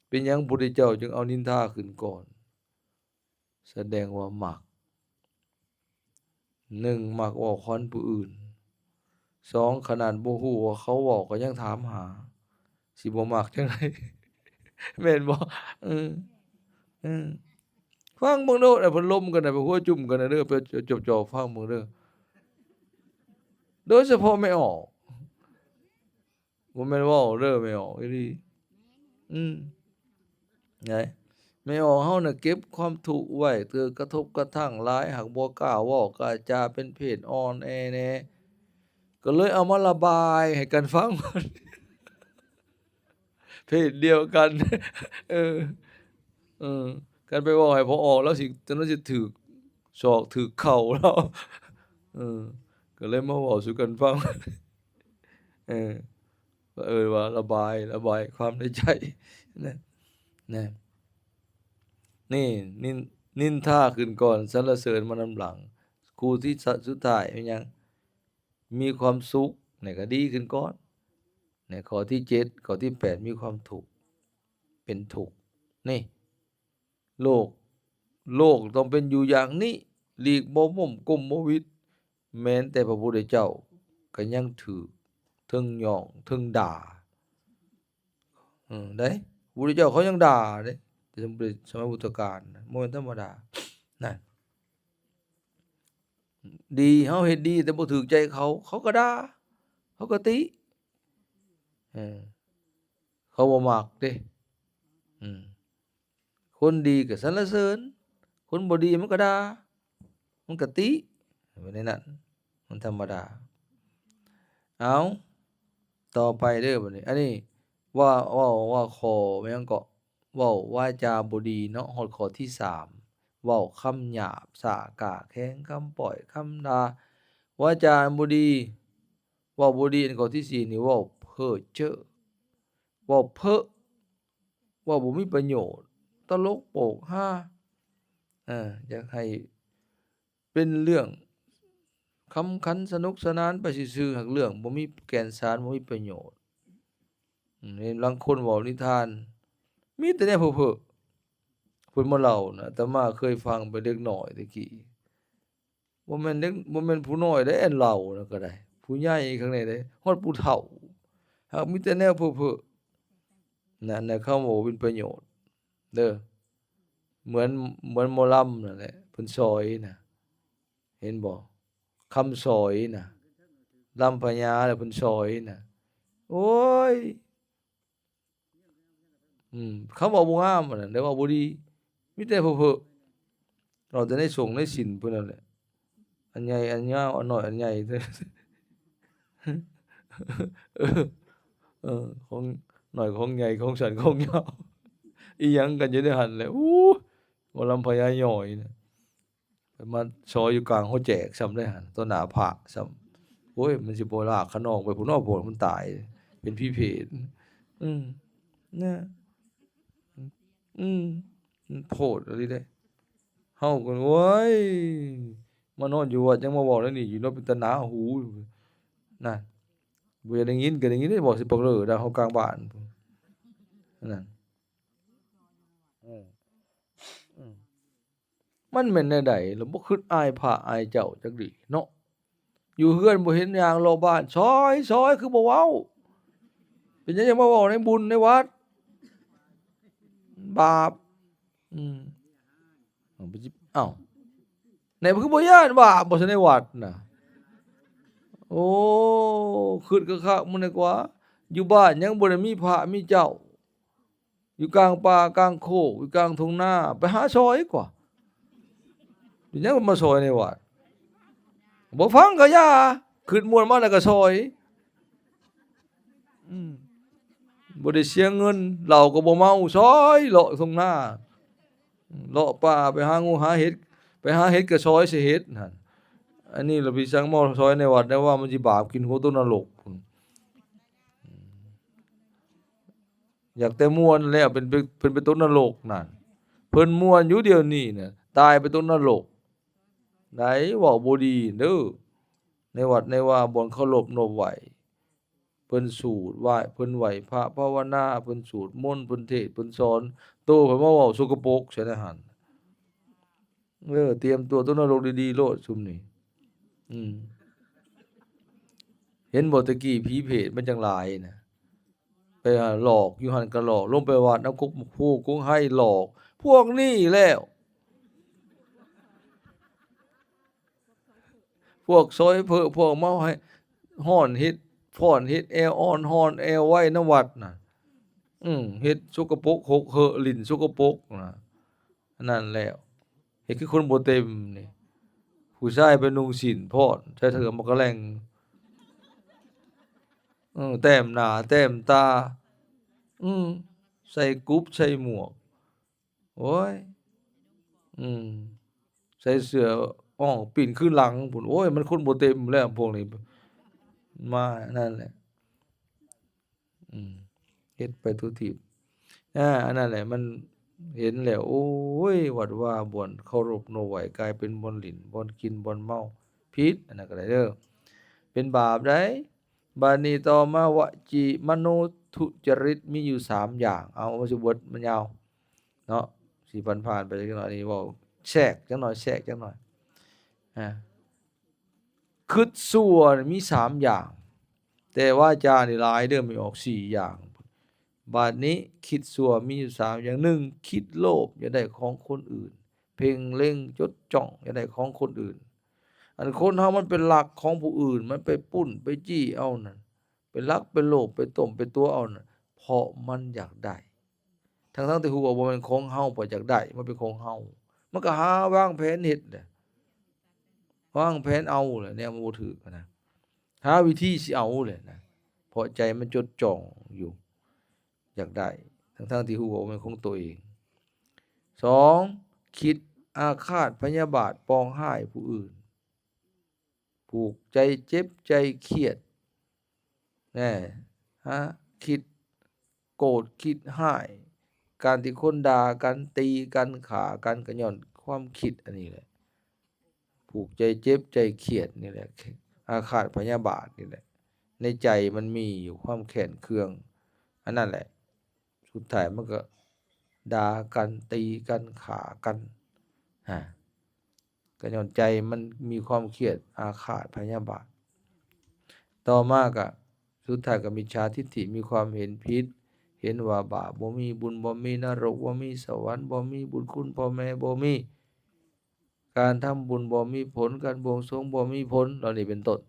ເປັນຫຍັງພຸດທະເຈົ້າຈຶ່ງເອົານິນທາຂຶ້ນກ່ອນ? ສະແດງວ່າມັກ ໜຶ່ງ ມັກເວົ້າຂວັນຜູ້ອື່ນ, ສອງ ຂະໜາດບໍ່ຮູ້ວ່າເຂົາເວົ້າກໍຍັງຖາມຫາ ຊິບໍ່ມັກຈັ່ງໃດ ແມ່ນບໍ່? ເອີ ເອີ ຟັງເບິ່ງໂລດ ເພິ່ນລົມກັນນະ ໄປຫົວຈຸ້ມກັນນະເດີ ໄປຈອບໆ ຟັງເບິ່ງເດີ ໂດຍສະເພາະແມ່ອອກ. ບໍ່ແມ່ນເວົ້າເດີ ແມ່ອອກອີ່ຫຼີ. ອືມ ໄດ໋ ແມ່ອອກເຮົານະເກັບຄວາມທຸກໄວ້ ເກີດກະທົບກະທັ່ງຫຼາຍ ຫາກບໍ່ກ້າເວົ້າກ້າຈາ ເປັນເພດອ່ອນແອແດ່ ກໍເລີຍເອົາມາລະບາຍໃຫ້ກັນຟັງ ເພດດຽວກັນ ເອີ ເອີ ຄັນໄປເວົ້າໃຫ້ພໍ່ອອກ ລາວຊິ ລາວຊິຖືກສອກຖືກເຂົ່າລາວ ເອີ ກໍເລີຍມາເວົ້າສູ່ກັນຟັງ ເອີ ເອີ້ນວ່າລະບາຍ ລະບາຍຄວາມໃນໃຈນະ ນະ ນີ້ ນິນ ນິນທາຂຶ້ນກ່ອນ ສັນລະເສີນມານຳຫຼັງ ຄູ່ທີ່ສະ ສຸດທ້າຍແມ່ນຫຍັງ? ມີຄວາມສຸກ ນີ້ກໍດີຂຶ້ນກ່ອນ ໃນຂໍ້ທີເຈັດ ຂໍ້ທີແປດ ມີຄວາມທຸກ ເປັນທຸກ ນີ້ ໂລກ ໂລກຕ້ອງເປັນຢູ່ຢ່າງນີ້ ຫຼີກບໍ່ລົ້ມກົ້ມບໍ່ຫວິດ ແມ່ນແຕ່ພະພຸດທະເຈົ້າກໍຍັງຖືກເທິງຍ້ອງເທິງດ່າ ເອີ ໄດ໋ ພະພຸດທະເຈົ້າເຂົາຍັງດ່າເດ້ ແຕ່ສະໄໝພຸດທະການນະ ບໍ່ແມ່ນທຳມະດາ ນັ້ນ ດີ ເຮົາເຮັດດີແຕ່ບໍ່ຖືກໃຈເຂົາ ເຂົາກໍດ່າ ເຂົາກໍຕິ ເອີ ເຂົາບໍ່ມັກເດ້ ອືມ ຄົນດີກໍສັນລະເສີນ ຄົນບໍ່ດີມັນກໍດ່າ ມັນກໍຕິ ເປັນແນວນັ້ນ ມັນທຳມະດາ. ເອົາ ຕໍ່ໄປເດີບັດນີ້ ອັນນີ້ວ່າ ເວົ້າວ່າຂໍ້ຫຍັງເກາະ ເວົ້າວາຈາບໍ່ດີເນາະ ຮອດຂໍ້ທີສາມ ເວົ້າຄຳຫຍາບ ຊ້າກ້າແຂງ ຄຳປ້ອຍ ຄຳດ່າ ວາຈາອັນບໍ່ດີ ເວົ້າບໍ່ດີ. ອັນຂໍ້ທີສີ່ນີ້ ເວົ້າເພ້ອເຈີ້ ເວົ້າເພີ້ ເວົ້າບໍ່ມີປະໂຫຍດ ຕະຫຼົກໂປກຮາ ເອີ ຢາກໃຫ້ເປັນເລື່ອງຂຳຂັນສະໜຸກສະໜານໄປຊື່ໆ ຫາກເລື່ອງບໍ່ມີແກ່ນສານ ບໍ່ມີປະໂຫຍດ. ອືມ ເຫັນລາງຄົນເວົ້ານິທານ ມີແຕ່ແນວເພ້ອໆ ເພິ່ນມາເລົ່ານະ ອາດຕະມາເຄີຍຟັງໄປເດັກນ້ອຍແຕ່ກີ້ ບໍ່ແມ່ນເດັກ ບໍ່ແມ່ນຜູ້ນ້ອຍເດ້ ອັນເລົ່ານະກໍໄດ້ ຜູ້ໃຫຍ່ຂ້າງໃນເດ້ ຮອດຜູ້ເຖົ້າ ຫາກມີແຕ່ແນວເພີ້ໆ ນັ້ນນະ ຄຳເວົ້າບໍ່ເປັນປະໂຫຍດເດີ້. ເໝືອນ ເໝືອນໝໍລຳນັ້ນແຫຼະ ເພິ່ນຊອຍນະ ເຫັນບໍ່? ຄຳຊອຍນະ ລຳພະຍາແລ້ວເພິ່ນຊອຍນະ ໂອ້ຍ ອືມ ຄຳເວົ້າບໍ່ງາມອັນນັ້ນ ໄດ້ເວົ້າບໍ່ດີ ມີແຕ່ເພີ້ໆ ເວົ້າແຕ່ໃນສົງໃນສິນເພິ່ນນັ້ນແຫຼະ ອັນໃຫຍ່ອັນຍາວ ອັນນ້ອຍອັນໃຫຍ່ ເອີ ຂອງນ້ອຍຂອງໃຫຍ່ ຂອງສັ້ນຂອງຍາວ ອີ່ຫຍັງກັນຢູ່ໃນຫັ້ນແຫຼະ ໂອ້ ໝໍລຳພະຍາຍ່ອຍນະ. ໄປມາຊອຍຢູ່ກາງຫົວແຈກຊ້ຳເດ້ຫັ້ນ ຕໍ່ໜ້າພະຊ້ຳ ໂອ້ຍ ມັນຊິບໍ່ລາກຂະໜອງໄປພຸ້ນເນາະ ພວກມັນຕາຍ ເປັນຜີເຜດ ອືມ ນະ ອືມ ມັນໂພດອີ່ຫຼີເດ້ ເຮົາກໍ ໂອ້ຍ ມານອນຢູ່ວັດຍັງມາເວົ້າແນວນີ້ຢູ່ເນາະ ເປັນຕາໜາຫູ ນັ້ນ ບໍ່ຢາກໄດ້ຍິນກໍໄດ້ຍິນເດ້ ເວົ້າໃສ່ປາກເລີດາເຮົາກາງບ້ານ ນັ້ນ ອືມ ອືມ. ມັນແມ່ນແນວໃດລະ ບໍ່ຄິດອາຍພະອາຍເຈົ້າຈັກດີ້ເນາະ ຢູ່ເຮືອນບໍ່ເຫັນຍ່າງເລາະບ້ານ ຊອຍ ຊອຍ ຄືບໍ່ເວົ້າ ເປັນຫຍັງຈັ່ງມາເວົ້າໃນບຸນໃນວັດ ບາບ ອືມ ເອົ້າ ແນວຄືບໍ່ຢ້ານບາບບໍ່ຊັ້ນໃນວັດນະ ໂອ້ ຄິດຄັກໆ ມື້ນີ້ກວ່າ ຢູ່ບ້ານຍັງບໍ່ໄດ້ມີພະມີເຈົ້າ ຢູ່ກາງປ່າກາງໂຄກ ຢູ່ກາງທົ່ງນາ ໄປຫາຊອຍກວ່າ ເປັນຫຍັງມາຊອຍໃນວັດ ບໍ່ຟັງກໍຢ່າ ຄຶດມ່ວນມາແລ້ວກໍຊອຍ ອືມ ບໍ່ໄດ້ເສຍເງິນ ເຫຼົ້າກໍບໍ່ເມົາ ຊອຍເລາະທົ່ງນາ ເລາະປ່າ ໄປຫາງູຫາເຫັດ ໄປຫາເຫັດກໍຊອຍໃສ່ເຫັດຫັ້ນ ອັນນີ້ລະພິສັງມາຊອຍໃນວັດ ແນວວ່າມັນຊິບາບກິນຫົວຕົກນະລົກພຸ້ນ ອືມ. ຢາກແຕ່ມ່ວນແລ້ວ ເປັນໄປ ເພິ່ນໄປຕົກນະລົກນັ້ນ ເພິ່ນມ່ວນຢູ່ດຽວນີ້ນະ ຕາຍໄປຕົກນະລົກ ໄດ້ເວົ້າບໍ່ດີເດີ້ ໃນວັດໃນວາບ່ອນເຄົາລົບນົບໄຫວ້ ເພິ່ນສູດໄຫວ້ ເພິ່ນໄຫວ້ພະພາວະນາ ເພິ່ນສູດມົນ ເພິ່ນເທດ ເພິ່ນສອນ ໂຕເພິ່ນມາເວົ້າສົກກະປົກໃສ່ໃນຫັ້ນ. ເອີ ຕຽມຕົວຕົກນະລົກດີໆໂລດຊຸມນີ້ ອືມ ເຫັນບໍ່ແຕ່ກີ້ຜີເຜດມັນຈັ່ງຫຼາຍນະ ໄປຫາຫຼອກ ຢູ່ຫັ້ນກໍຫຼອກ ລົງໄປວັດນຳກົກໝາກພູກົກໄຮຫຼອກ ພວກນີ້ແລ້ວ ພວກຊອຍເພີ້ພວກເມົາໃຫ້ ຮ້ອນເຮັດຟ້ອນເຮັດແອວອ່ອນຮ້ອນແອວໄວນຳວັດນະ ອືມ ເຮັດສົກກະປົກຫົກເຫີ ຫຼິ້ນສົກກະປົກນະ ອັນນັ້ນແລ້ວ ເຮັດຄືຄົນບໍ່ເຕັມນີ້ ຜູ້ຊາຍໄປນຸ່ງສິ້ນພ້ອນ ໃສ່ເສື້ອໝາກກະແລັງ ເອີ ແຕ້ມໜ້າແຕ້ມຕາ ອືມ ໃສ່ກຸບໃສ່ໝວກ ໂອ້ຍ ອືມ ໃສ່ເສື້ອອ່ອງປີ້ນຄືຫຼັງພຸ້ນ ໂອ້ຍ ມັນຄົນບໍ່ເຕັມແລ້ວພວກນີ້ ມານັ້ນແຫຼະ ອືມ ເຮັດໄປທຸກທີບ ອາ ອັນນັ້ນແຫຼະ ມັນເຫັນແລ້ວ ໂອ້ຍ ວັດວາບ່ອນເຄົາລົບນົບໄຫວ້ ກາຍເປັນບ່ອນຫຼິ້ນ ບ່ອນກິນ ບ່ອນເມົາ ຜິດ ອັນນັ້ນກໍໄດ້ເດີ້ ເປັນບາບໃດ໋. ບາດນີ້ຕໍ່ມາ ວະຈີ ມະໂນທຸຈະລິດ ມີຢູ່ສາມຢ່າງ ເອົາ ເອົາຊິເບິດ ມັນຍາວເນາະ ຊິຜ່ານໆໄປຈັກໜ້ອຍ ອັນນີ້ເວົ້າແຊກຈັກໜ້ອຍ ແຊກຈັກໜ້ອຍ ອາ ຄິດຊົ່ວມີສາມຢ່າງ ແຕ່ວາຈານີ້ຫຼາຍເດີ້ ມີອອກສີ່ຢ່າງ. ບາດນີ້ຄິດຊົ່ວມີຢູ່ສາມຢ່າງ ໜຶ່ງ ຄິດໂລບ ຢາກໄດ້ຂອງຄົນອື່ນ ເພັ່ງເລັງຈົດຈ້ອງ ຢາກໄດ້ຂອງຄົນອື່ນ ອັນຄົນເຮົາມັນໄປລັກຂອງຜູ້ອື່ນ ມັນໄປປຸ້ນໄປຈີ້ເອົານັ້ນ ໄປລັກໄປໂລບໄປຕົ້ມໄປຕົວເອົານັ້ນ ເພາະມັນຢາກໄດ້ ທັງໆທີ່ຮູ້ວ່າບໍ່ແມ່ນຂອງເຮົາ ເພາະຢາກໄດ້ ມັນເປັນຂອງເຮົາ ມັນກໍຫາວາງແຜນເຮັດແຫຼະ ວາງແຜນເອົາແຫຼະ ແນວມັນບໍ່ຖືກນະ ຫາວິທີຊິເອົາແຫຼະນະ ເພາະໃຈມັນຈົດຈ້ອງຢູ່ ຢາກໄດ້ ທັງໆທີ່ຮູ້ວ່າບໍ່ແມ່ນຂອງໂຕເອງ. ສອງ ຄິດອາຄາດພະຍາບາດປອງຮ້າຍຜູ້ອື່ນ ຜູກໃຈເຈັບໃຈຄຽດ ແນ່ ຫາຄິດໂກດຄິດຮ້າຍ ການທີ່ຄົນດ່າກັນ ຕີກັນ ຂ້າກັນ ກໍຍ້ອນຄວາມຄິດອັນນີ້ແຫຼະ ຜູກໃຈເຈັບໃຈຄຽດນີ້ແຫຼະ ອາຄາດພະຍາບາດນີ້ແຫຼະ ໃນໃຈມັນມີຢູ່ຄວາມແຄ້ນເຄືອງ ອັນນັ້ນແຫຼະ ສຸດທ້າຍມັນກໍດ່າກັນ ຕີກັນ ຂ້າກັນ ຮະ ກໍຍ້ອນໃຈມັນມີຄວາມຄຽດ ອາຄາດ ພະຍາບາດ. ຕໍ່ມາກໍສຸດທ້າຍກໍມິດສາທິດຖິ ມີຄວາມເຫັນຜິດ ເຫັນວ່າບາບບໍ່ມີ ບຸນບໍ່ມີ ນະລົກບໍ່ມີ ສະຫວັນບໍ່ມີ ບຸນຄຸນພໍ່ແມ່ບໍ່ມີ ການທຳບຸນບໍ່ມີຜົນ ການບວງສວງບໍ່ມີຜົນ ເຫຼົ່ານີ້ເປັນຕົ້ນ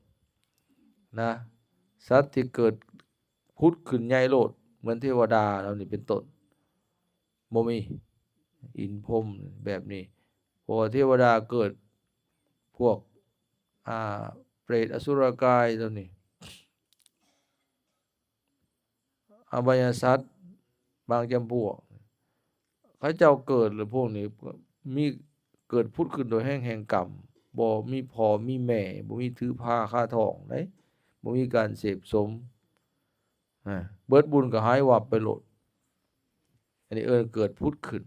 ນະ. ສັດທີ່ເກີດ ຜຸດຂຶ້ນໃຫຍ່ໂລດ ເໝືອນເທວະດາເຫຼົ່ານີ້ເປັນຕົ້ນ ບໍ່ມີ ອິນພົມແບບນີ້ ເພາະວ່າເທວະດາເກີດ ພວກ ອ່າ ເປດ ອະສຸລະກາຍເຫຼົ່ານີ້ ອະບາຍສັດບາງຈຳພວກ ເຂົາເຈົ້າເກີດ ແລະ ພວກນີ້ມີ ເກີດຜຸດຂຶ້ນໂດຍແຮງແຫ່ງກຳ ບໍ່ມີພໍ່ມີແມ່ ບໍ່ມີຖືພາຄາທ້ອງໃດ ບໍ່ມີການເສບສົມ ອາ ເບິດບຸນກໍຫາຍວັບໄປໂລດ. ອັນນີ້ເອີ້ນເກີດຜຸດຂຶ້ນ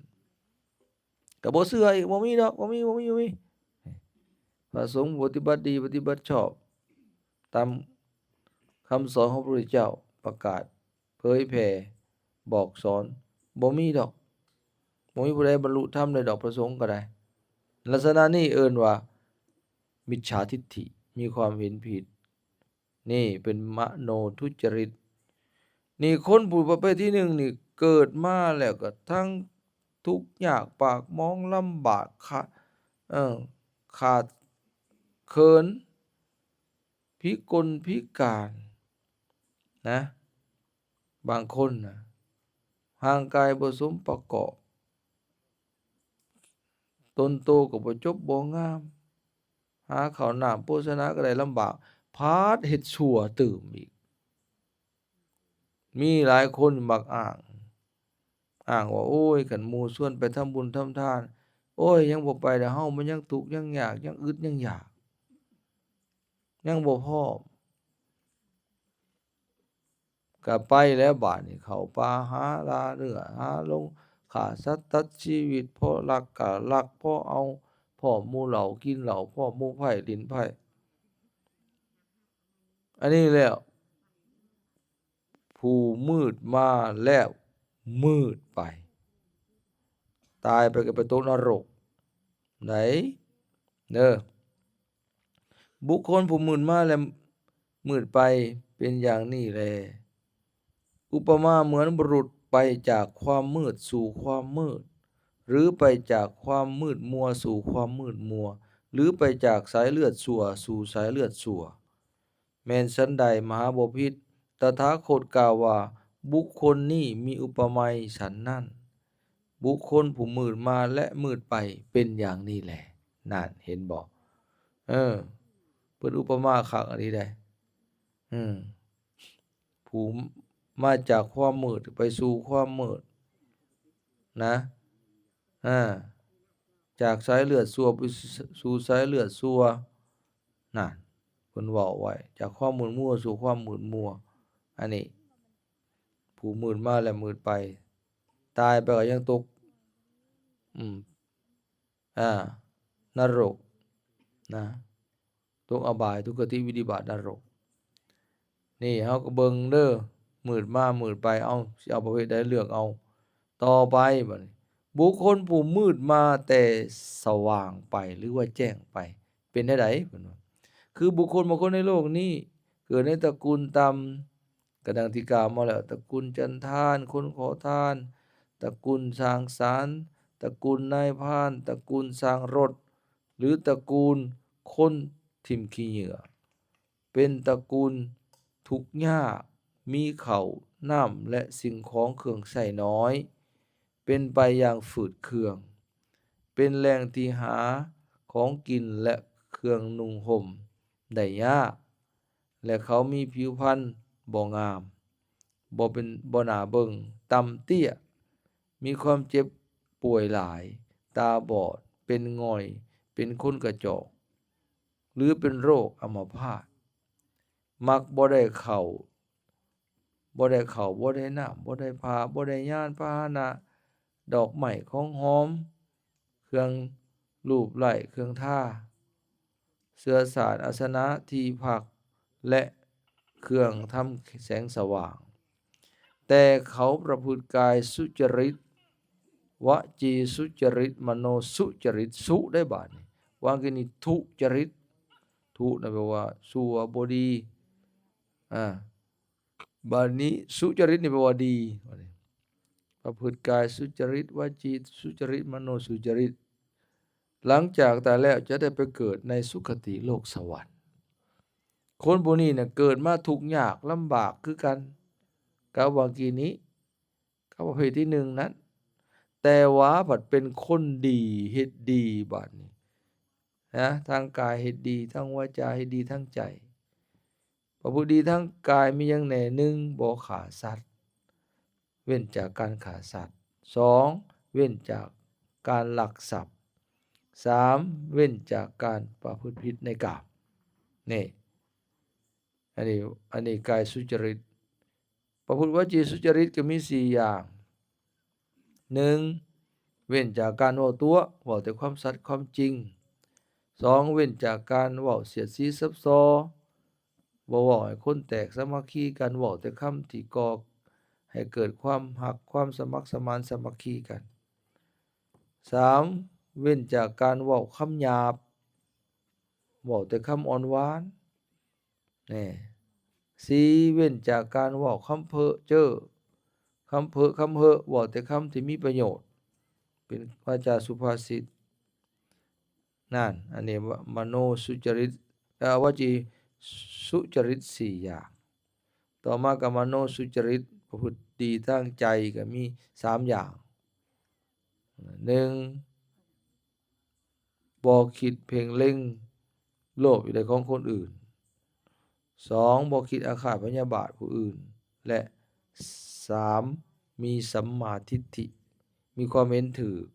ກໍບໍ່ເຊື່ອອີກ ບໍ່ມີດອກ ບໍ່ມີ ບໍ່ມີ ບໍ່ມີ. ພະສົງປະຕິບັດດີ ປະຕິບັດຊອບຕາມຄຳສອນຂອງພະພຸດທະເຈົ້າ ປະກາດ ເຜີຍແຜ່ ບອກສອນ ບໍ່ມີດອກ ບໍ່ມີຜູ້ໃດບັນລຸທຳໄດ້ດອກ ພະສົງກໍໄດ້. ລັກສະນະນີ້ເອີ້ນວ່າມິດສາທິດຖິ ມີຄວາມເຫັນຜິດ ນີ້ເປັນມະໂນທຸຈະລິດ. ນີ້ຄົນຜູ້ປະເພດທີໜຶ່ງນີ້ ເກີດມາແລ້ວກໍທັງທຸກຍາກປາກໝອງລຳບາກ ຂະ ເອີ ຂາດເຂີນ ພິກົນພິການນະ ບາງຄົນນະ ຮ່າງກາຍບໍ່ສົມປະກອບ ຕົນໂຕກໍບໍ່ຈົບບໍ່ງາມ ຫາເຂົ້ານ້ຳໂພຊະນາກໍໄດ້ລຳບາກ ພັດເຮັດຊົ່ວຕື່ມອີກ. ມີຫຼາຍຄົນມັກອ້າງ ອ້າງວ່າ ໂອ້ຍ ຄັນໝູ່ຊວນໄປທຳບຸນທຳທານ ໂອ້ຍ ຍັງບໍ່ໄປດອກ ເຮົາມັນຍັງທຸກຍັງຍາກ ຍັງອຶດຍັງຢາກ ຍັງບໍ່ພ້ອມ. ກະໄປແລ້ວບາດນີ້ ເຂົ້າປ່າຫາລ່າເນື້ອຫາຫຼົງ ຂ້າສັດຕັດຊີວິດ ເພາະລັກກະລັກ ເພາະເອົາ ພ້ອມໝູ່ເຫຼົ້າກິນເຫຼົ້າ ພ້ອມໝູ່ໄພ້ຫຼິ້ນໄພ້. ອັນນີ້ແລ້ວ ຜູ້ມືດມາແລ້ວມືດໄປ ຕາຍໄປກໍໄປຕົກນະລົກໃດເດີ. ບຸກຄົນຜູ້ມືດມາແລະມືດໄປເປັນຢ່າງນີ້ແລ. ອຸປະມາເໝືອນບຸລຸດໄປຈາກຄວາມມືດສູ່ຄວາມມືດ ຫຼື ໄປຈາກຄວາມມືດມົວສູ່ຄວາມມືດມົວ ຫຼື ໄປຈາກສາຍເລືອດຊົ່ວສູ່ສາຍເລືອດຊົ່ວ ແມ່ນສັນໃດ ມະຫາບໍພິດ ຕະຖາຄົດກ່າວວ່າ ບຸກຄົນນີ້ມີອຸປະໄມສັນນັ້ນ. ບຸກຄົນຜູ້ມືດມາແລະມືດໄປເປັນຢ່າງນີ້ແລ. ນັ້ນ ເຫັນບໍ່? ເອີ ເພິ່ນອຸປະມາຄັກອີ່ຫຼີໃດ໋. ອືມ ຜູ້ມາຈາກຄວາມມືດໄປສູ່ຄວາມມືດນະ ອາ ຈາກສາຍເລືອດຊົ່ວໄປສູ່ສາຍເລືອດຊົ່ວ. ນັ້ນ ເພິ່ນເວົ້າໄວ້ ຈາກຄວາມມືດມົວສູ່ຄວາມມືດມົວ. ອັນນີ້ ຜູ້ມືດມາແລະມືດໄປ ຕາຍໄປກໍຍັງຕົກ ອືມ ອາ ນະລົກນະ ຕົກອະບາຍ ທຸກຄະຕິ ວິນິບາດ ນະລົກ. ນີ້ເຮົາກໍເບິ່ງເດີ ມືດມາມືດໄປ ເອົາ ຊິເອົາປະເພດໃດ ເລືອກເອົາ. ຕໍ່ໄປ ບັດນີ້ ບຸກຄົນຜູ້ມືດມາແຕ່ສະຫວ່າງໄປ ຫຼືວ່າແຈ້ງໄປ ເປັນແນວໃດ? ເພິ່ນວ່າ ຄືບຸກຄົນບາງຄົນໃນໂລກນີ້ ເກີດໃນຕະກູນຕ່ຳ ກໍດັ່ງທີ່ກ່າວມາແລ້ວ ຕະກູນຈັນທານ ຄົນຂໍທານ ຕະກູນຊ່າງສານ ຕະກູນນາຍພານ ຕະກູນຊ່າງລົດ ຫຼື ຕະກູນຄົນຖິ້ມຂີ້ເຫຍື້ອ ເປັນຕະກູນທຸກຍາກ ມີເຂົ້ານ້ຳ ແລະ ສິ່ງຂອງເຄື່ອງໃຊ້ໜ້ອຍ ເປັນໄປຢ່າງຝືດເຄືອງ ເປັນແຫຼ່ງທີ່ຫາຂອງກິນ ແລະ ເຄື່ອງນຸ່ງຫົ່ມໄດ້ຍາກ ແລະ ເຂົາມີຜິວພັນບໍ່ງາມ ບໍ່ເປັນ ບໍ່ໜ້າເບິ່ງ ຕ່ຳເຕ້ຍ ມີຄວາມເຈັບປ່ວຍຫຼາຍ ຕາບອດ ເປັນງ່ອຍ ເປັນຄົນກະຈອກ ຫຼື ເປັນໂລກອຳມະພາດ ມັກບໍ່ໄດ້ເຂົ້າ ບໍ່ໄດ້ເຂົ້າ ບໍ່ໄດ້ນ້ຳ ບໍ່ໄດ້ຜ້າ ບໍ່ໄດ້ຍານພາຫະນະ ດອກໄມ້ຂອງຫອມ ເຄື່ອງລູບໄລ້ ເຄື່ອງທາ ເສື່ອສາດ ອາສະນະ ທີ່ພັກ ແລະ ເຄື່ອງທຳແສງສະຫວ່າງ. ແຕ່ເຂົາປະພຶດກາຍສຸຈະລິດ ວະຈີສຸຈະລິດ ມະໂນສຸຈະລິດ ສຸໄດ້ບາດນີ້ ວາກີນີ້ທຸຈະລິດ ທຸນະແປວ່າຊົ່ວບໍ່ດີ ອາ ບາດນີ້ສຸຈະລິດນີ້ແປວ່າດີ ປະພຶດກາຍສຸຈະລິດ ວາຈີສຸຈະລິດ ມະໂນສຸຈະລິດ ຫຼັງຈາກຕາຍແລ້ວຈະໄດ້ໄປເກີດໃນສຸຄະຕິໂລກສະຫວັນ. ຄົນຜູ້ນີ້ນະເກີດມາທຸກຍາກລຳບາກຄືກັນກັບວ່າກີ້ນີ້ ກັບປະເພດທີໜຶ່ງນັ້ນ ແຕ່ວ່າພັດເປັນຄົນດີ ເຮັດດີບາດນີ້ນະ ທາງກາຍເຮັດດີ ທາງວາຈາເຮັດດີ ທາງໃຈປະພຶດດີ. ທາງກາຍມີຫຍັງແດ່? ໜຶ່ງ ບໍ່ຂ້າສັດ ເວັ້ນຈາກການຂ້າສັດ, ສອງ ເວັ້ນຈາກການລັກຊັບ, ສາມ ເວັ້ນຈາກການປະພຶດຜິດໃນກາມ. ນີ້ ອັນນີ້ ອັນນີ້ກາຍສຸຈະລິດ. ປະພຶດວະຈີສຸຈະລິດກໍມີສີ່ຢ່າງ. ໜຶ່ງ ເວັ້ນຈາກການເວົ້າຕົວະ ເວົ້າແຕ່ຄວາມສັດຄວາມຈິງ. ສອງ ເວັ້ນຈາກການເວົ້າສຽດສີສັບສໍ້ ບໍ່ເວົ້າໃຫ້ຄົນແຕກສາມັກຄີກັນ ເວົ້າແຕ່ຄຳທີ່ກໍ່ໃຫ້ເກີດຄວາມຮັກ ຄວາມສະໝັກສະໝານ ສາມັກຄີກັນ. ສາມ ເວັ້ນຈາກການເວົ້າຄຳຫຍາບ ເວົ້າແຕ່ຄຳອ່ອນຫວານ. ແນ່ ສີ່ ເວັ້ນຈາກການເວົ້າຄຳເພີ້ເຈີ້ ຄຳເພີ້ຄຳເຮີ້ ເວົ້າແຕ່ຄຳທີ່ມີປະໂຫຍດ ເປັນວາຈາສຸພາສິດ. ນັ້ນ ອັນນີ້ມະໂນສຸຈະລິດ ເອີ ວະຈີສຸຈະລິດສີ່ຢ່າງ. ຕໍ່ມາກໍມະໂນສຸຈະລິດ ປະພຶດດີທາງໃຈກໍມີສາມຢ່າງ. ໜຶ່ງ ບໍ່ຄິດເພັ່ງເລັງໂລບຢູ່ໃນຂອງຄົນອື່ນ. ສອງ ບໍ່ຄິດອາຄາດພະຍາບາດຜູ້ອື່ນ ແລະ ສາມ ມີສຳມາທິດຖິ ມີຄວາມເຫັນຖືກ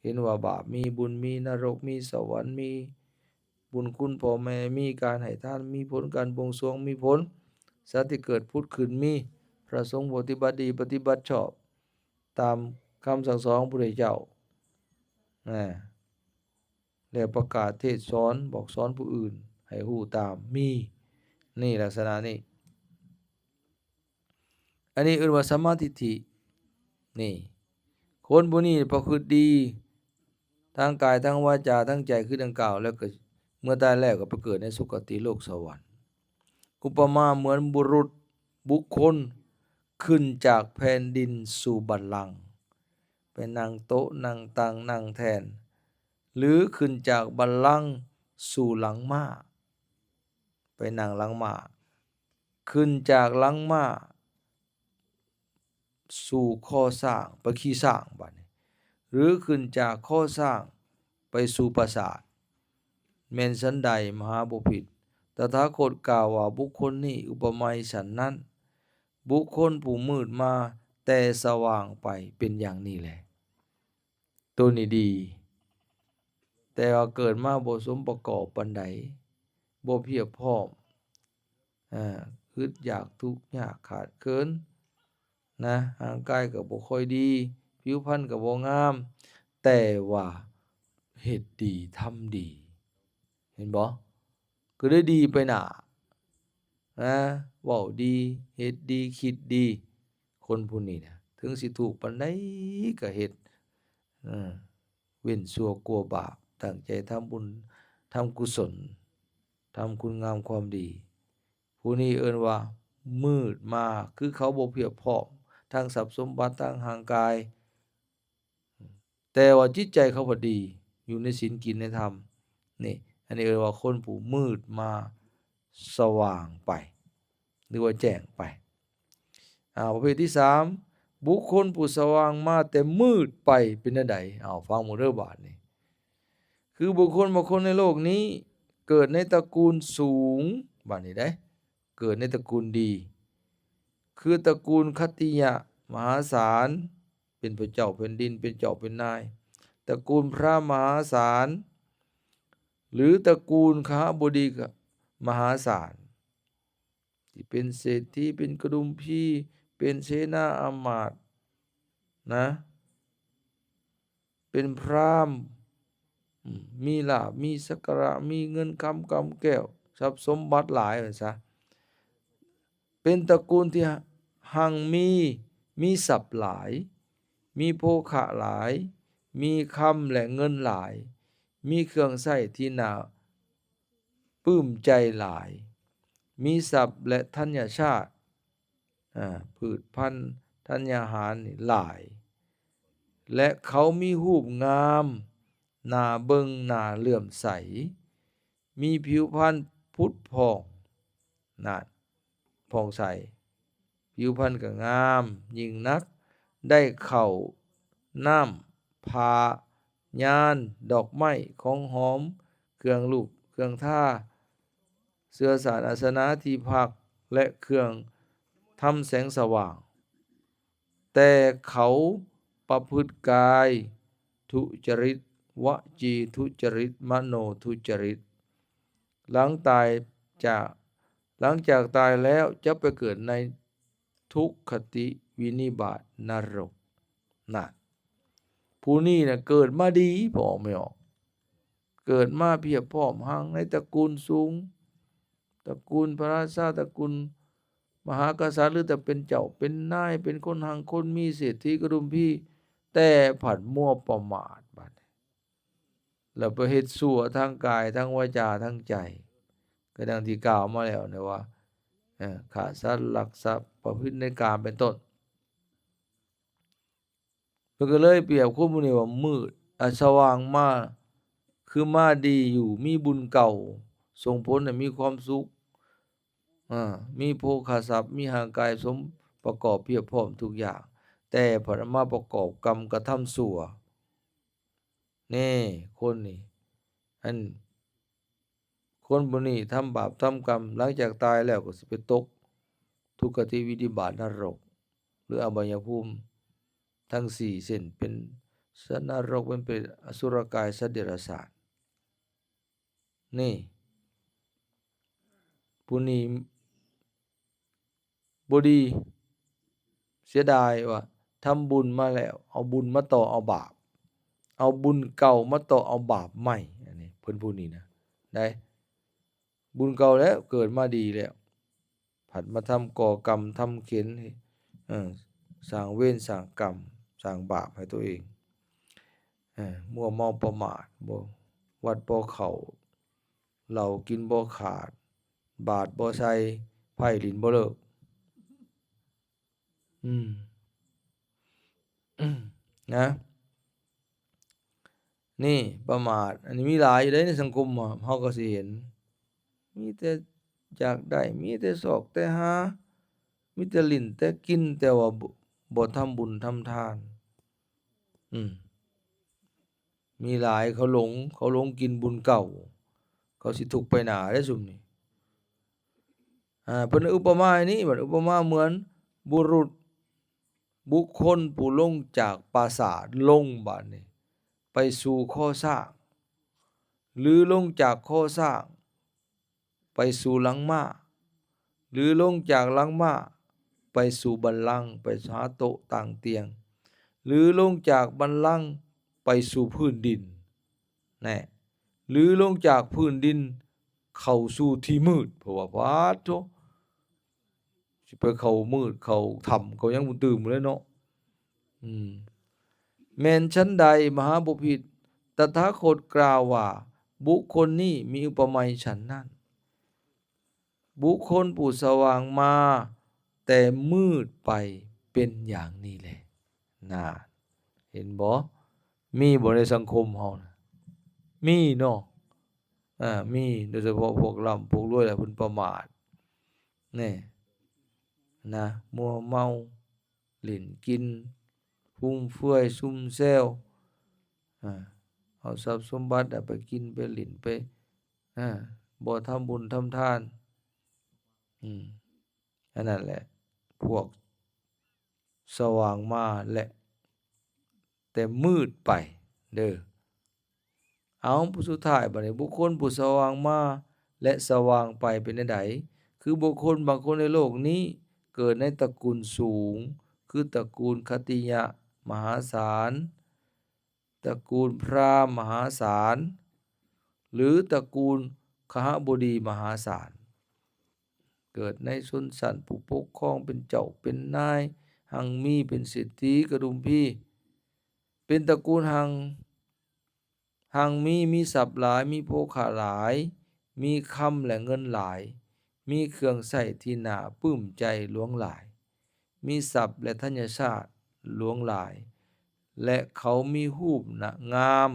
ເຫັນວ່າບາບມີບຸນ ມີນະລົກ ມີສະຫວັນ ມີບຸນຄຸນພໍ່ແມ່ ມີການໃຫ້ທານ ມີຜົນການບວງສວງ ມີຜົນສັດທີ່ເກີດຜຸດຂຶ້ນ ມີພະສົງປະຕິບັດດີ ປະຕິບັດຊອບ ຕາມຄຳສັ່ງສອນຂອງພະພຸດທະເຈົ້າ ນະ ແລະ ປະກາດເທດສອນ ບອກສອນຜູ້ອື່ນໃຫ້ຮູ້ຕາມ ມີ ນີ້ ລັກສະນະນີ້. ອັນນີ້ເອີ້ນວ່າສຳມາທິດຖິ ນີ້ ຄົນຜູ້ນີ້ປະພຶດດີ ທັງກາຍ ທັງວາຈາ ທັງໃຈ ຄືດັ່ງກ່າວ ແລ້ວກໍເມື່ອຕາຍແລ້ວກໍໄປເກີດໃນສຸຄະຕິໂລກສະຫວັນ. ອຸປະມາເໝືອນບຸລຸດ ບຸກຄົນຂຶ້ນຈາກແຜ່ນດິນສູ່ບັນລັງ ໄປນັ່ງໂຕະນັ່ງຕັ່ງນັ່ງແທ່ນ ຫຼື ຂຶ້ນຈາກບັນລັງສູ່ຫຼັງມ້າ ໄປນັ່ງຫຼັງມ້າ ຂຶ້ນຈາກຫຼັງມ້າ ສູ່ຄໍຊ້າງ ໄປຂີ່ຊ້າງບາດນີ້ ຫຼື ຂຶ້ນຈາກຄໍຊ້າງໄປສູ່ປາສາດ ແມ່ນສັນໃດ ມະຫາບໍພິດ? ຕະຖາຄົດກ່າວວ່າ ບຸກຄົນນີ້ອຸປະໄມສັນນັ້ນ ບຸກຄົນຜູ້ມືດມາແຕ່ສະຫວ່າງໄປເປັນຢ່າງນີ້ແລ. ໂຕນີ້ດີ ແຕ່ວ່າເກີດມາບໍ່ສົມປະກອບປານໃດ ບໍ່ພຽບພ້ອມ ອາ ອຶດຢາກ ທຸກຍາກ ຂາດເຂີນນະ ຮ່າງກາຍກໍບໍ່ຄ່ອຍດີ ຜິວພັນກໍບໍ່ງາມ ແຕ່ວ່າເຮັດດີທຳດີ ເຫັນບໍ່? ກໍໄດ້ດີໄປໜ້າ ນະ ເວົ້າດີ ເຮັດດີ ຄິດດີ ຄົນຜູ້ນີ້ນະ ເຖິງຊິທຸກປານໃດກໍເຮັດ ເອີ ເວັ້ນຊົ່ວກົວບາບ ຕັ້ງໃຈທຳບຸນ ທຳກຸສົນ ທຳຄຸນງາມຄວາມດີ. ຜູ້ນີ້ເອີ້ນວ່າມືດມາ ຄືເຂົາບໍ່ພຽບພ້ອມ ທັງຊັບສົມບັດ ທັງຮ່າງກາຍ ແຕ່ວ່າຈິດໃຈເຂົາພັດດີ ຢູ່ໃນສິນກິນໃນທຳ ນີ້ ອັນນີ້ເອີ້ນວ່າຄົນຜູ້ມືດມາສະຫວ່າງໄປ ຫຼືວ່າແຈ້ງໄປ. ອາ ປະເພດທີສາມ ບຸກຄົນຜູ້ສະຫວ່າງມາແຕ່ມືດໄປເປັນແນວໃດ? ເອົາ ຟັງເບິ່ງເດີບາດນີ້ ຄືບຸກຄົນບາງຄົນໃນໂລກນີ້ ເກີດໃນຕະກູນສູງ ບາດນີ້ເດ້ ເກີດໃນຕະກູນດີ ຄືຕະກູນຂັດຕິຍະມະຫາສານ ເປັນພະເຈົ້າແຜ່ນດິນ ເປັນເຈົ້າເປັນນາຍ ຕະກູນພຣາມມະຫາສານ ຫຼື ຕະກູນຄະຫະບໍດີມະຫາສານ ທີ່ເປັນເສດຖີ ເປັນກະດຸມພີ ເປັນເສນາອາມາດນະ ເປັນພຣາມ ອາ ມີລາບ ມີສັກກາລະ ມີເງິນຄຳກຳແກ້ວ ຊັບສົມບັດຫຼາຍວ່າຊະ ເປັນຕະກູນທີ່ຮັ່ງມີ ມີຊັບຫຼາຍ ມີໂພຄະຫຼາຍ ມີຄຳ ແລະ ເງິນຫຼາຍ ມີເຄື່ອງໃຊ້ທີ່ໜ້າປຶ້ມໃຈຫຼາຍ, ມີຊັບ ແລະ ທັນຍະຊາດ ອາ ພືດພັນທັນຍາຫານນີ້ຫຼາຍ ແລະ ເຂົາມີຮູບງາມ, ໜ້າເບິ່ງໜ້າເຫຼື້ອມໃສ, ມີຜິວພັນຜຸດຜ່ອງ ນັ້ນ ຜ່ອງໃສ, ຜິວພັນກໍງາມຍິ່ງນັກ, ໄດ້ເຂົ້ານ້ຳ ຜ້າຍານ ດອກໄມ້ ຂອງຫອມ ເຄື່ອງລູບເຄື່ອງທາ ເສື່ອສານອາສະນະທີ່ພັກ ແລະ ເຄື່ອງທຳແສງສະຫວ່າງ, ແຕ່ເຂົາປະພຶດກາຍທຸຈະລິດ, ວະຈີທຸຈະລິດ, ມະໂນທຸຈະລິດ. ຫຼັງຕາຍຈາກ ຫຼັງຈາກຕາຍແລ້ວຈະໄປເກີດໃນທຸກຄະຕິວິນິບາດນະລົກ. ນັ້ນ ຜູ້ນີ້ນະເກີດມາດີ ພໍ່ອອກແມ່ອອກ ເກີດມາພຽບພ້ອມຮັ່ງໃນຕະກູນສູງ, ຕະກູນພະລາຊາ, ຕະກູນມະຫາກະສັດ ຫຼື ແຕ່ເປັນເຈົ້າເປັນນາຍ, ເປັນຄົນຮັ່ງຄົນມີ, ເສດຖີກະດຸມພີ, ແຕ່ພັດມົວປະໝາດບາດນີ້ ແລ້ວໄປເຮັດຊົ່ວທາງກາຍ, ທາງວາຈາ, ທາງໃຈ, ກໍດັ່ງທີ່ກ່າວມາແລ້ວນະວ່າ ເອີ ຂ້າສັດ, ລັກຊັບ, ປະພຶດໃນກາມ ເປັນຕົ້ນ. ເພິ່ນກໍເລີຍປຽບຄົນຜູ້ນີ້ວ່າມືດ, ອາ ສະຫວ່າງມາ ຄືມາດີຢູ່, ມີບຸນເກົ່າ ສົ່ງຜົນໃຫ້ມີຄວາມສຸກ, ອາ ມີໂພຄະຊັບ, ມີຮ່າງກາຍສົມປະກອບພຽບພ້ອມທຸກຢ່າງ, ແຕ່ພັດມາປະກອບກຳກະທຳຊົ່ວ. ແນ່ ຄົນນີ້ ອັນ ຄົນຜູ້ນີ້ທຳບາບທຳກຳ, ຫຼັງຈາກຕາຍແລ້ວກໍຊິໄປຕົກທຸກຄະຕິວິນິບາດນະລົກ ຫຼື ອະບາຍຍະພູມທັງສີ່ເຊັ່ນ ເປັນສັດນະລົກ, ເປັນເປດ, ອະສຸລະກາຍ, ສັດເດຍລະສານ. ນີ້ ຜູ້ນີ້ບໍ່ດີ, ເສຍດາຍວ່າທຳບຸນມາແລ້ວ ເອົາບຸນມາຕໍ່ເອົາບາບ, ເອົາບຸນເກົ່າມາຕໍ່ເອົາບາບໃໝ່. ອັນນີ້ເພິ່ນຜູ້ນີ້ນະ ໄດ້ບຸນເກົ່າແລ້ວ, ເກີດມາດີແລ້ວ ພັດມາທຳກໍ່ກຳທຳເຂັນ ເອີ ສ້າງເວນສ້າງກຳ ສ້າງບາບໃຫ້ຕົວເອງ, ເອີ ມົວເມົາປະໝາດ, ບໍ່ ວັດບໍ່ເຂົ້າ, ເຫຼົ້າກິນບໍ່ຂາດ, ບາດບໍ່ໃສ່, ໄພ້ຫຼິ້ນບໍ່ເລີກ. ອືມ ນະ ນີ້ປະໝາດ ອັນນີ້ມີຫຼາຍຢູ່ເດ້ໃນສັງຄົມ ເຮົາກໍຊິເຫັນ ມີແຕ່ຢາກໄດ້ ມີແຕ່ຊອກແຕ່ຫາ ມີແຕ່ຫຼິ້ນແຕ່ກິນ ແຕ່ວ່າບໍ່ ບໍ່ທຳບຸນທຳທານ. ອືມ ມີຫຼາຍ ເຂົາຫຼົງ ເຂົາຫຼົງກິນບຸນເກົ່າ ເຂົາຊິທຸກໄປໜ້າເດ້ຊຸມນີ້. ອາ ເພິ່ນອຸປະມາໃຫ້ນີ້ ບັດ ອຸປະມາເໝືອນບຸລຸດ ບຸກຄົນຜູ້ລົງຈາກປາສາດລົງ ບາດນີ້ ໄປສູ່ຄໍຊ້າງ ຫຼື ລົງຈາກຄໍຊ້າງໄປສູ່ຫຼັງມ້າ ຫຼື ລົງຈາກຫຼັງມ້າໄປສູ່ບັນລັງ ໄປຫາໂຕະຕ່າງຕຽງ ຫຼື ລົງຈາກບັນລັງໄປສູ່ພື້ນດິນ ແນ່ ຫຼື ລົງຈາກພື້ນດິນເຂົ້າສູ່ທີ່ມືດ ເພາະວ່າ ປາດໂທ ຊິໄປເຂົ້າມືດ ເຂົ້າຖ້ຳ ເຂົ້າຫຍັງບໍ່ຕື່ມເລີຍເນາະ. ອືມ ແມ່ນຊັ້ນໃດ ມະຫາບໍພິດ ຕະຖາຄົດກ່າວວ່າ ບຸກຄົນນີ້ມີອຸປະໄມຊັ້ນນັ້ນ. ບຸກຄົນຜູ້ສະຫວ່າງມາແຕ່ມືດໄປເປັນຢ່າງນີ້ແຫຼະ. ນານ ເຫັນບໍ່? ມີບໍ່ໃນສັງຄົມເຮົານະ? ມີເນາະ. ອາ ມີ ໂດຍສະເພາະພວກລ່ຳພວກລວຍລະເພິ່ນປະໝາດ ແນ່ ນະ ມົວເມົາ ຫຼິ້ນກິນ ຟຸມເຟືອຍຊຸ່ມແຊວ ອາ ເອົາຊັບສົມບັດ ອາ ໄປກິນໄປຫຼິ້ນໄປ ອາ ບໍ່ທຳບຸນທຳທານ. ອືມ ອັນນັ້ນແຫຼະ ພວກສະຫວ່າງມາແລະ ແຕ່ມືດໄປເດີ້. ເອົາ ຜູ້ສຸດທ້າຍ ບັດນີ້ ບຸກຄົນຜູ້ສະຫວ່າງມາ ແລະ ສະຫວ່າງໄປເປັນແນວໃດ? ຄືບຸກຄົນບາງຄົນໃນໂລກນີ້ ເກີດໃນຕະກູນສູງ ຄືຕະກູນຄະຕິຍະມະຫາສານ, ຕະກູນພຣາມມະຫາສານ ຫຼື ຕະກູນຄະຫະບໍດີມະຫາສານ, ເກີດໃນຊົນຊັ້ນຜູ້ປົກຄອງ ເປັນເຈົ້າເປັນນາຍ ຮັ່ງມີ ເປັນເສດຖີກະດຸມພີ ເປັນຕະກູນຮັ່ງ ທັງມີ ມີຊັບຫຼາຍ, ມີໂພຄະຫຼາຍ, ມີຄຳ ແລະ ເງິນຫຼາຍ, ມີເຄື່ອງໃຊ້ທີ່ໜ້າປຶ້ມໃຈຫຼວງຫຼາຍ, ມີຊັບ ແລະ ທັນຍະຊາດຫຼວງຫຼາຍ, ແລະ ເຂົາມີຮູບນະງາມ,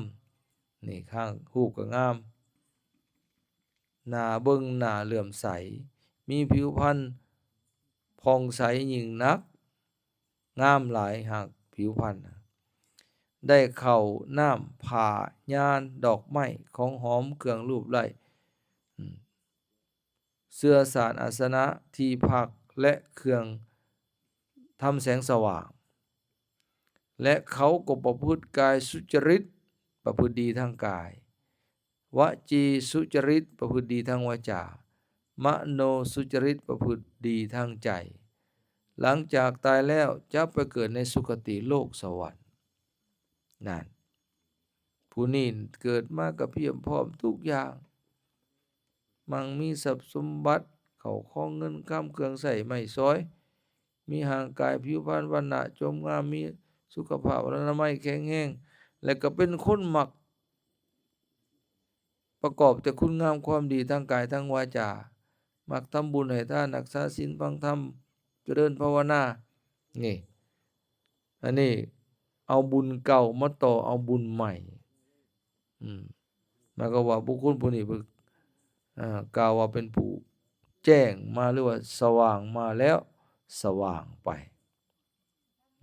ນີ້ ຂ້າງຮູບກໍງາມ, ໜ້າເບິ່ງໜ້າເຫຼື້ອມໃສ, ມີຜິວພັນຜ່ອງໃສຍິ່ງນັກ, ງາມຫຼາຍຫາກຜິວພັນນະ, ໄດ້ເຂົ້ານ້ຳຜ້າຍານ ດອກໄມ້ ຂອງຫອມ ເຄື່ອງລູບໄລ້, ອາ ເສື່ອສານອາສະນະ ທີ່ພັກ ແລະ ເຄື່ອງທຳແສງສະຫວ່າງ. ແລະ ເຂົາກໍປະພຶດກາຍສຸຈະລິດ, ປະພຶດດີທາງກາຍ, ວະຈີສຸຈະລິດ, ປະພຶດດີທາງວາຈາ, ມະໂນສຸຈະລິດ, ປະພຶດດີທາງໃຈ. ຫຼັງຈາກຕາຍແລ້ວຈະໄປເກີດໃນສຸຄະຕິໂລກສະຫວັນ. ນັ້ນ ຜູ້ນີ້ເກີດມາກໍພຽບພ້ອມທຸກຢ່າງ, ມັ່ງມີຊັບສົມບັດ, ເຂົ້າຂອງເງິນຄຳ, ເຄື່ອງໃຊ້ໄມ້ສອຍ, ມີຮ່າງກາຍຜິວພັນວັນນະຈົ່ມງາມ, ມີສຸຂະພາບອະນາໄມແຂງແຮງ, ແລະ ກໍເປັນຄົນມັກປະກອບແຕ່ຄຸນງາມຄວາມດີທາງກາຍທາງວາຈາ, ມັກທຳບຸນໃຫ້ທານ, ຮັກສາສິນ, ຟັງທຳ, ຈະເລີນພາວະນາ. ນີ້ ອັນນີ້ເອົາບຸນເກົ່າມາຕໍ່ເອົາບຸນໃໝ່. ອືມ ໝາຍຄວາມວ່າບຸກຄົນຜູ້ນີ້ເພິ່ນ ເອີ ກ່າວວ່າເປັນຜູ້ແຈ້ງມາ ຫຼືວ່າສະຫວ່າງມາແລ້ວ ສະຫວ່າງໄປ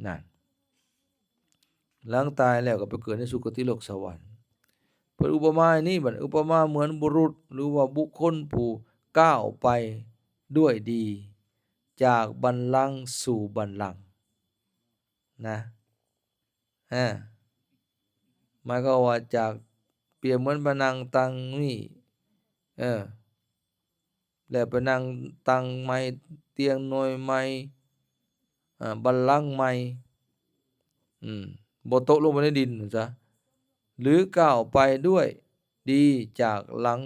ນັ້ນ. ຫຼັງຕາຍແລ້ວກໍໄປເກີດໃນສຸຄະຕິໂລກສະຫວັນ. ເພິ່ນອຸປະມາໃນນີ້ ບັດ ອຸປະມາເໝືອນບຸລຸດ ຫຼືວ່າບຸກຄົນຜູ້ກ້າວໄປດ້ວຍດີ ຈາກບັນລັງສູ່ບັນລັງ ນະ ອາ ໝາຍຄວາມວ່າຈາກ ປຽບເໝືອນໄປນັ່ງຕັ່ງນີ້ ເອີ ແລ້ວໄປນັ່ງຕັ່ງໃໝ່ ຕຽງໜ່ວຍໃໝ່ ອາ ບັນລັງໃໝ່ ອືມ ບໍ່ຕົກລົງໄປໃນດິນຊັ້ນຊະ ຫຼື ກ້າວໄປດ້ວຍດີຈາກຫຼັງ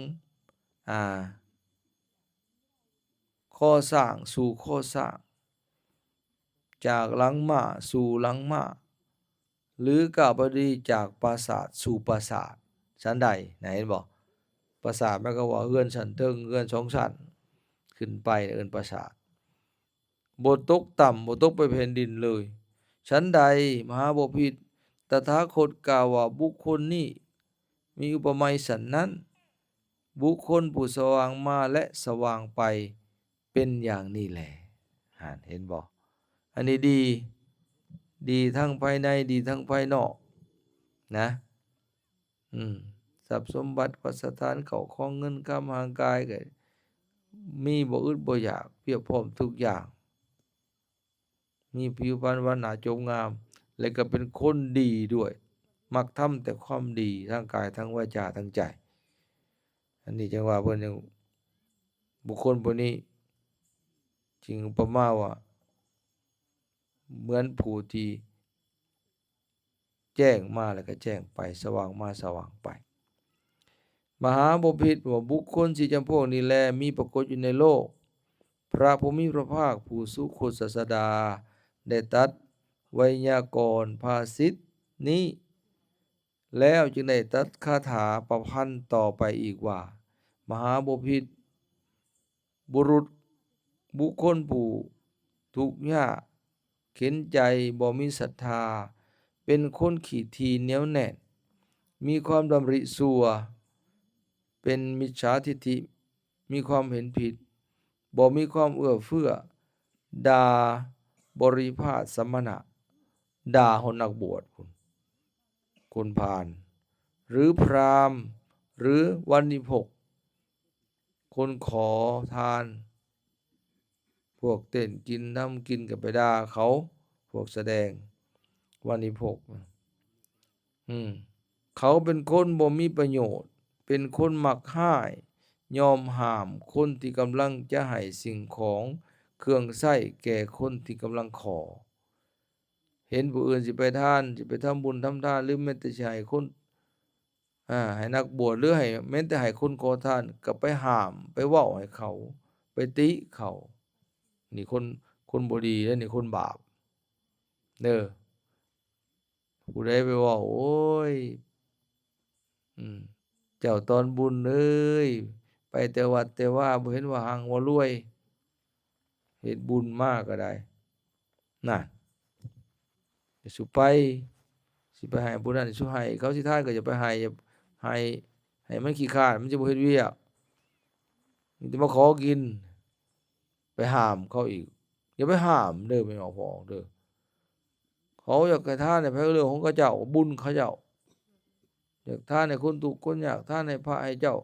ອາ ຄໍສ້າງສູ່ຄໍສ້າງ ຈາກຫຼັງມ້າສູ່ຫຼັງມ້າ ຫຼື ກ້າວໄປດີຈາກປາສາດສູ່ປາສາດ ສັນໃດ ນະ ເຫັນບໍ່? ປາສາດໝາຍຄວາມວ່າເຮືອນຊັ້ນເທິງ ເຮືອນສອງຊັ້ນ ຂຶ້ນໄປ ເອີ້ນປາສາດ. ບໍ່ຕົກຕ່ຳ ບໍ່ຕົກໄປແຜ່ນດິນເລີຍ. ສັນໃດ ມະຫາບໍພິດ ຕະຖາຄົດກ່າວວ່າ ບຸກຄົນນີ້ມີອຸປະໄມສັນນັ້ນ, ບຸກຄົນຜູ້ສະຫວ່າງມາ ແລະ ສະຫວ່າງໄປ ເປັນຢ່າງນີ້ແລ. ຫັ້ນ ເຫັນບໍ່? ອັນນີ້ດີ ດີທັງພາຍໃນ ດີທັງພາຍນອກ ນະ. ອືມ ຊັບສົມບັດ ວັດສະຖານ ເຂົ້າຂອງເງິນຄຳ ຮ່າງກາຍກໍມີບໍ່ອຶດບໍ່ຢາກ ພຽບພ້ອມທຸກຢ່າງ ມີຜິວພັນວັນໜ້າໂຈມງາມ ແລະ ກໍເປັນຄົນດີດ້ວຍ ມັກທຳແຕ່ຄວາມດີ ທັງກາຍ ທັງວາຈາ ທັງໃຈ. ອັນນີ້ຈັ່ງວ່າເພິ່ນຍັງ ບຸກຄົນຜູ້ນີ້ຈຶ່ງອຸປະມາວ່າ ເໝືອນຜູ້ທີ່ ແຈ້ງມາແລ້ວກໍແຈ້ງໄປ, ສະຫວ່າງມາສະຫວ່າງໄປ. ມະຫາບໍພິດວ່າ ບຸກຄົນສີ່ຈຳພວກນີ້ແລ ມີປາກົດຢູ່ໃນໂລກ. ພະຜູ້ມີພະພາກຜູ້ສຸຄົດສາສະດາ ໄດ້ຕັດໄວຍາກອນພາສິດນີ້ແລ້ວ ຈຶ່ງໄດ້ຕັດຄາຖາປະພັນຕໍ່ໄປອີກວ່າ, ມະຫາບໍພິດ ບຸລຸດ ບຸກຄົນຜູ້ທຸກຍາກເຂັນໃຈ, ບໍ່ມີສັດທາ, ເປັນຄົນຂີ້ຖີ່ໜຽວແໜ້ນ, ມີຄວາມດຳລິຊົ່ວ, ເປັນມິດສາທິດຖິ, ມີຄວາມເຫັນຜິດ, ບໍ່ມີຄວາມເອື້ອເຟື້ອ, ດ່າບໍລິພາດສະມະນະ, ດ່າຮອດນັກບວດພຸ້ນ, ຄົນພານ ຫຼື ພຣາມ ຫຼື ວັນນິພົກ. ຄົນຂໍທານ ພວກເຕັ້ນກິນ ນຳກິນກໍໄປດ່າເຂົາ, ພວກສະແດງ ວັນນິພົກ ອືມ ເຂົາເປັນຄົນບໍ່ມີປະໂຫຍດ, ເປັນຄົນມັກຮ້າຍ, ຍ່ອມຫ້າມຄົນທີ່ກຳລັງຈະໃຫ້ສິ່ງຂອງເຄື່ອງໃຊ້ແກ່ຄົນທີ່ກຳລັງຂໍ. ເຫັນຜູ້ອື່ນຊິໄປທານ ຊິໄປທຳບຸນທຳທານ ຫຼືແມ່ນແຕ່ຊິໃຫ້ຄົນ ອາ ໃຫ້ນັກບວດ ຫຼືໃຫ້ ແມ່ນແຕ່ໃຫ້ຄົນຂໍທານ ກໍໄປຫ້າມ ໄປເວົ້າໃຫ້ເຂົາ ໄປຕິເຂົາ. ນີ້ຄົນ ຄົນບໍ່ດີເດ້ ນີ້ຄົນບາບເດີ. ຜູ້ໃດໄປເວົ້າ ໂອ້ຍ ອືມ ເຈົ້າຕອນບຸນເອີຍ ໄປແຕ່ວັດແຕ່ວາ ບໍ່ເຫັນວ່າຮັ່ງວ່າລວຍ ເຮັດບຸນມາກໍໄດ້ ນັ້ນ ຊິໄປ ຊິໄປໃຫ້ຜູ້ນັ້ນ ຊິໃຫ້ເຂົາຊິທານກໍຢ່າໄປໃຫ້ ຢ່າໃຫ້ ໃຫ້ມັນຂີ້ຄ້ານ ມັນຊິບໍ່ເຮັດວຽກ ມີແຕ່ມາຂໍກິນ ໄປຫ້າມເຂົາອີກ ຢ່າໄປຫ້າມເດີ ແມ່ນບໍ່ພໍ່ເດີ ເຂົາຢາກໃຫ້ທານໃຫ້ໃຜເລື່ອງຂອງເຂົາເຈົ້າ ບຸນເຂົາເຈົ້າ ຢາກທານໃຫ້ຄົນທຸກຄົນຍາກ ທານໃຫ້ພະໃຫ້ເຈົ້າ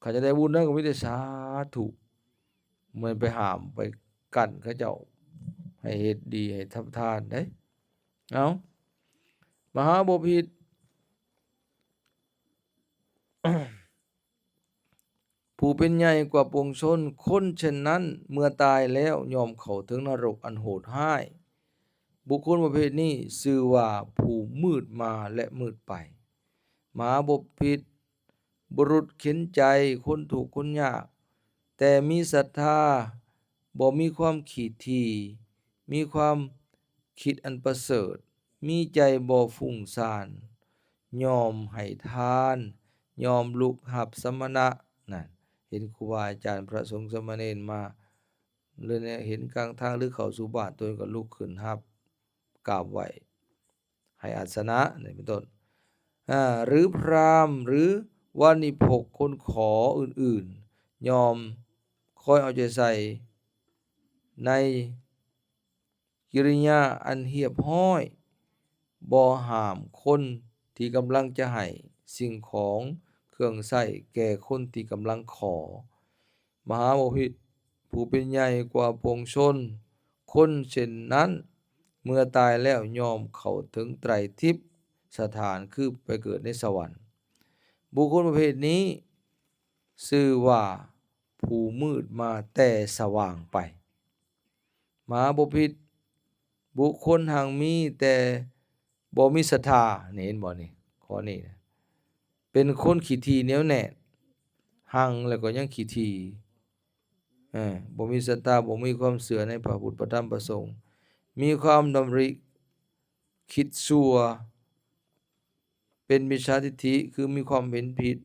ຄັນຈະໄດ້ບຸນນັ້ນກໍມີແຕ່ສາທຸ ແມ່ນໄປຫ້າມໄປກັ້ນເຂົາເຈົ້າໃຫ້ເຮັດດີ ໃຫ້ທຳທານເດ້. ເອົາ ມະຫາບໍພິດ ຜູ້ເປັນໃຫຍ່ກວ່າປວງຊົນ, ຄົນເຊັ່ນນັ້ນເມື່ອຕາຍແລ້ວຍ່ອມເຂົ້າເຖິງນະລົກອັນໂຫດຮ້າຍ. ບຸກຄົນປະເພດນີ້ຊື່ວ່າຜູ້ມືດມາ ແລະ ມືດໄປ. ມະຫາບໍພິດ ບຸລຸດເຂັນໃຈຄົນທຸກຄົນຍາກ, ແຕ່ມີສັດທາ, ບໍ່ມີຄວາມຂີ້ຖີ່, ມີຄວາມຄິດອັນປະເສີດ, ມີໃຈບໍ່ຟຸ້ງຊານ, ຍອມໃຫ້ທານ, ຍອມລຸກຮັບສະມະນະ. ນັ້ນ ເຫັນຄູບາອາຈານ ພະສົງສາມະເນນມາ ຫຼືເຫັນກາງທາງ ຫຼືເຂົ້າສູ່ບ້ານ ຕົນກໍລຸກຂຶ້ນຮັບ ກາບໄຫວ້ ໃຫ້ອາສະນະ ນີ້ເປັນຕົ້ນ. ອາ ຫຼືພຣາມ ຫຼືວານິພົກ ຄົນຂໍອື່ນໆ ຍອມຄອຍເອົາໃຈໃສ່ໃນກິລິຍາອັນຮຽບຮ້ອຍ, ບໍ່ຫ້າມຄົນທີ່ກຳລັງຈະໃຫ້ສິ່ງຂອງເຄື່ອງໃຊ້ແກ່ຄົນທີ່ກຳລັງຂໍ. ມະຫາບໍພິດ ຜູ້ເປັນໃຫຍ່ກວ່າປວງຊົນ, ຄົນເຊັ່ນນັ້ນເມື່ອຕາຍແລ້ວຍ່ອມເຂົ້າເຖິງໄຕຣທິບສະຖານ ຄືໄປເກີດໃນສະຫວັນ. ບຸກຄົນປະເພດນີ້ຊື່ວ່າຜູ້ມືດມາແຕ່ສະຫວ່າງໄປ. ມະຫາບໍພິດ ບຸກຄົນຮັ່ງມີແຕ່ບໍ່ມີສັດທາ. ນີ້ເຫັນບໍ່ນີ້? ຂໍ້ນີ້ນະ ເປັນຄົນຂີ້ຖີ່ໜຽວແໜ້ນ, ຮັ່ງແລ້ວກໍຍັງຂີ້ຖີ່. ເອີ ບໍ່ມີສັດທາ, ບໍ່ມີຄວາມເຊື່ອໃນພະພຸດ ພະທຳ ພະສົງ, ມີຄວາມດຳລິຄິດຊົ່ວ, ເປັນມິດສາທິດຖິ, ຄືມີຄວາມເຫັນຜິດ,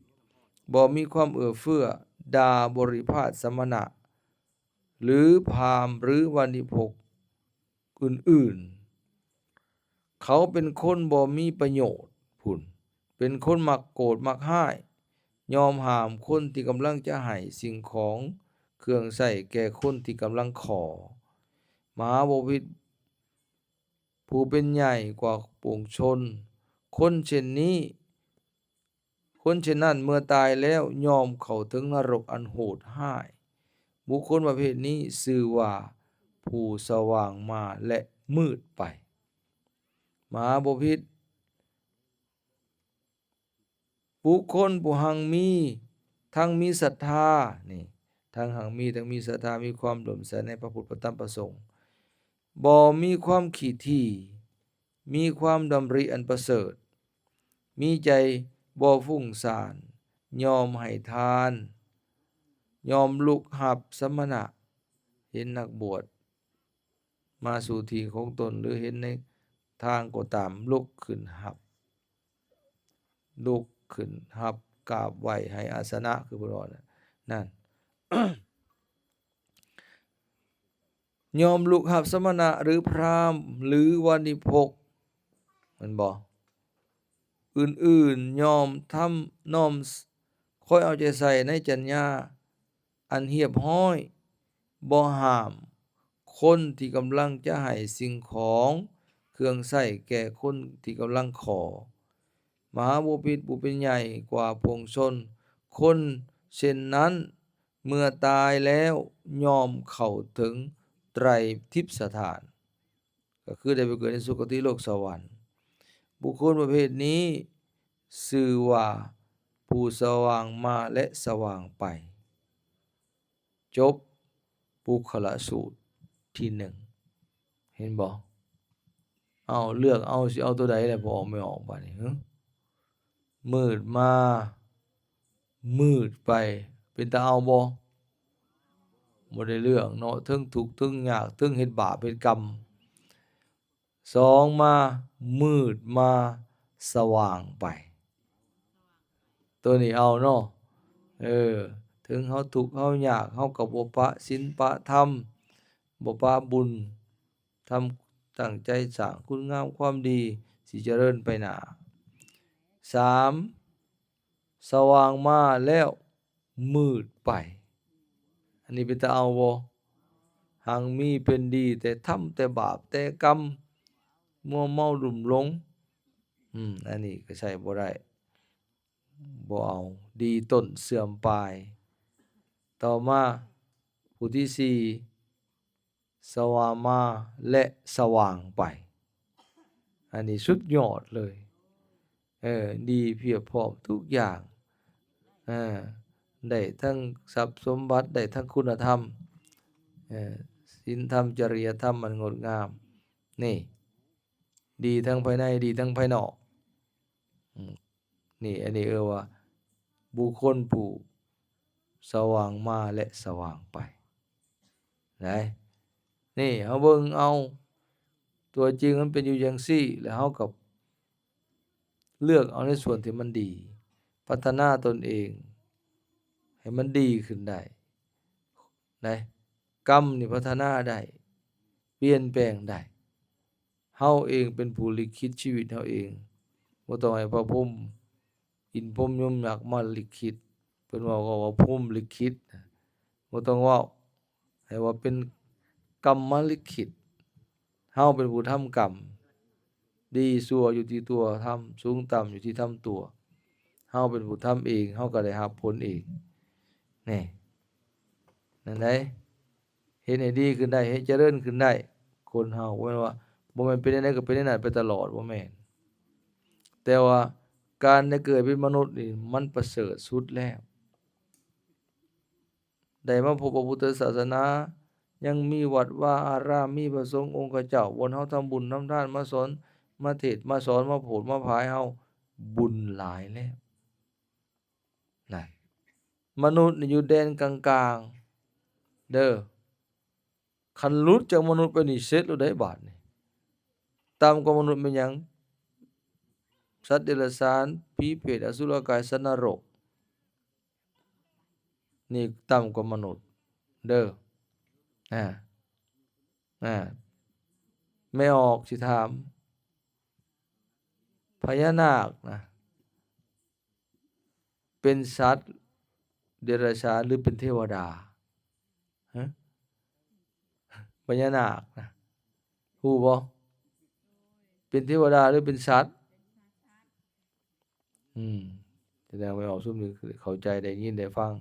ບໍ່ມີຄວາມເອື້ອເຟື້ອ, ດ່າບໍລິພາດສະມະນະ ຫຼືພາມ ຫຼືວານິພົກ ອື່ນໆ. ເຂົາເປັນຄົນບໍ່ມີປະໂຫຍດພຸ້ນ, ເປັນຄົນມັກໂກດມັກຮ້າຍ, ຍອມຫ້າມຄົນທີ່ກຳລັງຈະໃຫ້ສິ່ງຂອງເຄື່ອງໃຊ້ແກ່ຄົນທີ່ກຳລັງຂໍ. ມະຫາບໍພິດ ຜູ້ເປັນໃຫຍ່ກວ່າປວງຊົນ, ຄົນເຊັ່ນນີ້ ຄົນເຊັ່ນນັ້ນເມື່ອຕາຍແລ້ວຍ່ອມເຂົ້າເຖິງນະລົກອັນໂຫດຮ້າຍ. ບຸກຄົນປະເພດນີ້ຊື່ວ່າຜູ້ສະຫວ່າງມາ ແລະ ມືດໄປ. ມະຫາບໍພິດ ບຸກຄົນຜູ້ຮັ່ງມີ ທັງມີສັດທາ, ນີ້ ທັງຮັ່ງມີ ທັງມີສັດທາ, ມີຄວາມເຫຼື້ອມໃສໃນພະພຸດ ພະທຳ ພະສົງ, ບໍ່ມີຄວາມຂີ້ຖີ່, ມີຄວາມດຳລິອັນປະເສີດ, ມີໃຈບໍ່ຟຸ້ງຊານ, ຍອມໃຫ້ທານ, ຍອມລຸກຮັບສະມະນະ. ເຫັນນັກບວດມາສູ່ທີ່ຂອງຕົນ ຫຼື ເຫັນໃນທາງກໍຕາມ, ລຸກຂຶ້ນຮັບ, ລຸກຂຶ້ນຮັບກາບໄຫວ້ໃຫ້ອາສະນະ ຄືເພິ່ນເວົ້ານັ້ນ. ນັ້ນ ຍອມລຸກຮັບສະມະນະ ຫຼື ພຣາມ ຫຼື ວານິພົກ ແມ່ນບໍ່? ອື່ນໆ ຍອມທຳນອມ ຄອຍເອົາໃຈໃສ່ໃນຈັນຍາອັນຮຽບຮ້ອຍ, ບໍ່ຫ້າມຄົນທີ່ກຳລັງຈະໃຫ້ສິ່ງຂອງເຄື່ອງໃຊ້ແກ່ຄົນທີ່ກຳລັງຂໍ. ມະຫາບໍພິດ ຜູ້ເປັນໃຫຍ່ກວ່າປວງຊົນ, ຄົນເຊັ່ນນັ້ນ ເມື່ອຕາຍແລ້ວຍ່ອມເຂົ້າເຖິງໄຕຣທິບສະຖານ, ກໍຄືໄດ້ໄປເກີດໃນສຸຄະຕິໂລກສະຫວັນ. ບຸກຄົນປະເພດນີ້ຊື່ວ່າຜູ້ສະຫວ່າງມາ ແລະ ສະຫວ່າງໄປ. ຈົບປຸກຄະລະສູດທີໜຶ່ງ. ເຫັນບໍ່? ເອົາ ເລືອກເອົາ ຊິເອົາຕົວໃດແຫຼະ ພໍ່ອອກແມ່ອອກບາດນີ້ ຫື? ມືດມາ ມືດໄປ ເປັນຕາເອົາບໍ່? ບໍ່ໄດ້ເລື່ອງເນາະ, ເທິງທຸກເທິງຍາກ ເທິງເຮັດບາບເຮັດກຳ. ສອງມາ ມືດມາ ສະຫວ່າງໄປ. ຕົວນີ້ເອົາເນາະ. ເອີ ເຖິງເຮົາທຸກເຮົາຍາກ ເຮົາກໍບໍ່ປະສິນປະທຳ ບໍ່ປະບຸນ ທຳ ຕັ້ງໃຈສ້າງຄຸນງາມຄວາມດີ ຊິຈະເລີນໄປໜ້າ. ສາມ ສະຫວ່າງມາແລ້ວມືດໄປ. ອັນນີ້ເປັນຕາເອົາບໍ່? ຮັ່ງມີເປັນດີ ແຕ່ທຳແຕ່ບາບແຕ່ກຳ ມົວເມົາລຸ່ມຫຼົງ. ອືມ ອັນນີ້ກໍໃຊ້ບໍ່ໄດ້ ບໍ່ເອົາ ດີຕົ້ນເສື່ອມປາຍ. ຕໍ່ມາ ຜູ້ທີສີ່ ສະຫວ່າງມາ ແລະ ສະຫວ່າງໄປ. ອັນນີ້ສຸດຍອດເລີຍ. ເອີ ດີພຽບພ້ອມທຸກຢ່າງ. ເອີ ໄດ້ທັງຊັບສົມບັດ ໄດ້ທັງຄຸນນະທຳ ເອີ ສິນທຳ ຈະລິຍະທຳອັນງົດງາມ. ນີ້ ດີທັງພາຍໃນ ດີທັງພາຍນອກ. ອືມ ນີ້ ອັນນີ້ເອີ້ນວ່າ ບຸກຄົນຜູ້ສະຫວ່າງມາ ແລະ ສະຫວ່າງໄປ. ໄດ້ ນີ້ ເຮົາເບິ່ງເອົາ ຕົວຈິງມັນເປັນຢູ່ຈັ່ງຊີ້ ແລ້ວເຮົາກໍເລືອກເອົາໃນສ່ວນທີ່ມັນດີ ພັດທະນາຕົນເອງໃຫ້ມັນດີຂຶ້ນໄດ້. ໄດ້ ກຳນີ້ພັດທະນາໄດ້ ປ່ຽນແປງໄດ້. ເຮົາເອງເປັນຜູ້ລິຂິດຊີວິດເຮົາເອງ. ບໍ່ຕ້ອງໃຫ້ພະພົມ ອິນພົມຍົມຍັກມາລິຂິດ. ເພິ່ນເວົ້າກໍວ່າພົມລິຂິດ. ບໍ່ຕ້ອງເວົ້າ ໃຫ້ວ່າເປັນກຳມະລິຂິດ. ເຮົາເປັນຜູ້ທຳກຳ. ດີຊົ່ວຢູ່ທີ່ຕົວທຳ, ສູງຕ່ຳຢູ່ທີ່ທຳຕົວ. ເຮົາເປັນຜູ້ທຳເອງ, ເຮົາກໍໄດ້ຮັບຜົນເອງ. ແນ່ ນັ້ນໃດ໋ ເຮັດໃຫ້ດີຂຶ້ນໄດ້, ເຮັດຈະເລີນຂຶ້ນໄດ້. ຄົນເຮົາບໍ່ແມ່ນວ່າ, ບໍ່ແມ່ນເປັນແນວໃດກໍເປັນແນວນັ້ນໄປຕະຫຼອດ, ບໍ່ແມ່ນ. ແຕ່ວ່າການໄດ້ເກີດເປັນມະນຸດນີ້ ມັນປະເສີດສຸດແລ້ວ. ໄດ້ມາພົບພະພຸດທະສາສະໜາ, ຍັງມີວັດວາອາຣາມ, ມີພະສົງອົງຄະເຈົ້າ, ບ່ອນເຮົາທຳບຸນທຳທານ, ມາສອນ, ມາເທດ, ມາສອນ, ມາໂຜດ, ມາຜາຍເຮົາ, ບຸນຫຼາຍແລ້ວ. ນະ ມະນຸດນີ້ຢູ່ແດນກາງໆເດີ. ຄັນຫຼຸດຈາກມະນຸດໄປນີ້ ເສັດແລ້ວໄດ໋ບາດນີ້. ຕ່ຳກວ່າມະນຸດແມ່ນຫຍັງ? ສັດເດຍລະສານ, ຜີເປດ, ອະສຸລະກາຍ, ສັດນະລົກ. ນີ້ຕ່ຳກວ່າມະນຸດເດີ. ອາ ອາ ແມ່ອອກຊິຖາມ ພະຍານາກນະ ເປັນສັດເດຍລະສານ ຫຼື ເປັນເທວະດາ? ຮະ? ພະຍານາກນະ ຮູ້ບໍ່? ເປັນເທວະດາ ຫຼື ເປັນສັດ? ອືມ ສະແດງວ່າອອກຊຸມນີ້ເຂົ້າໃຈ ໄດ້ຍິນໄດ້ຟັງ.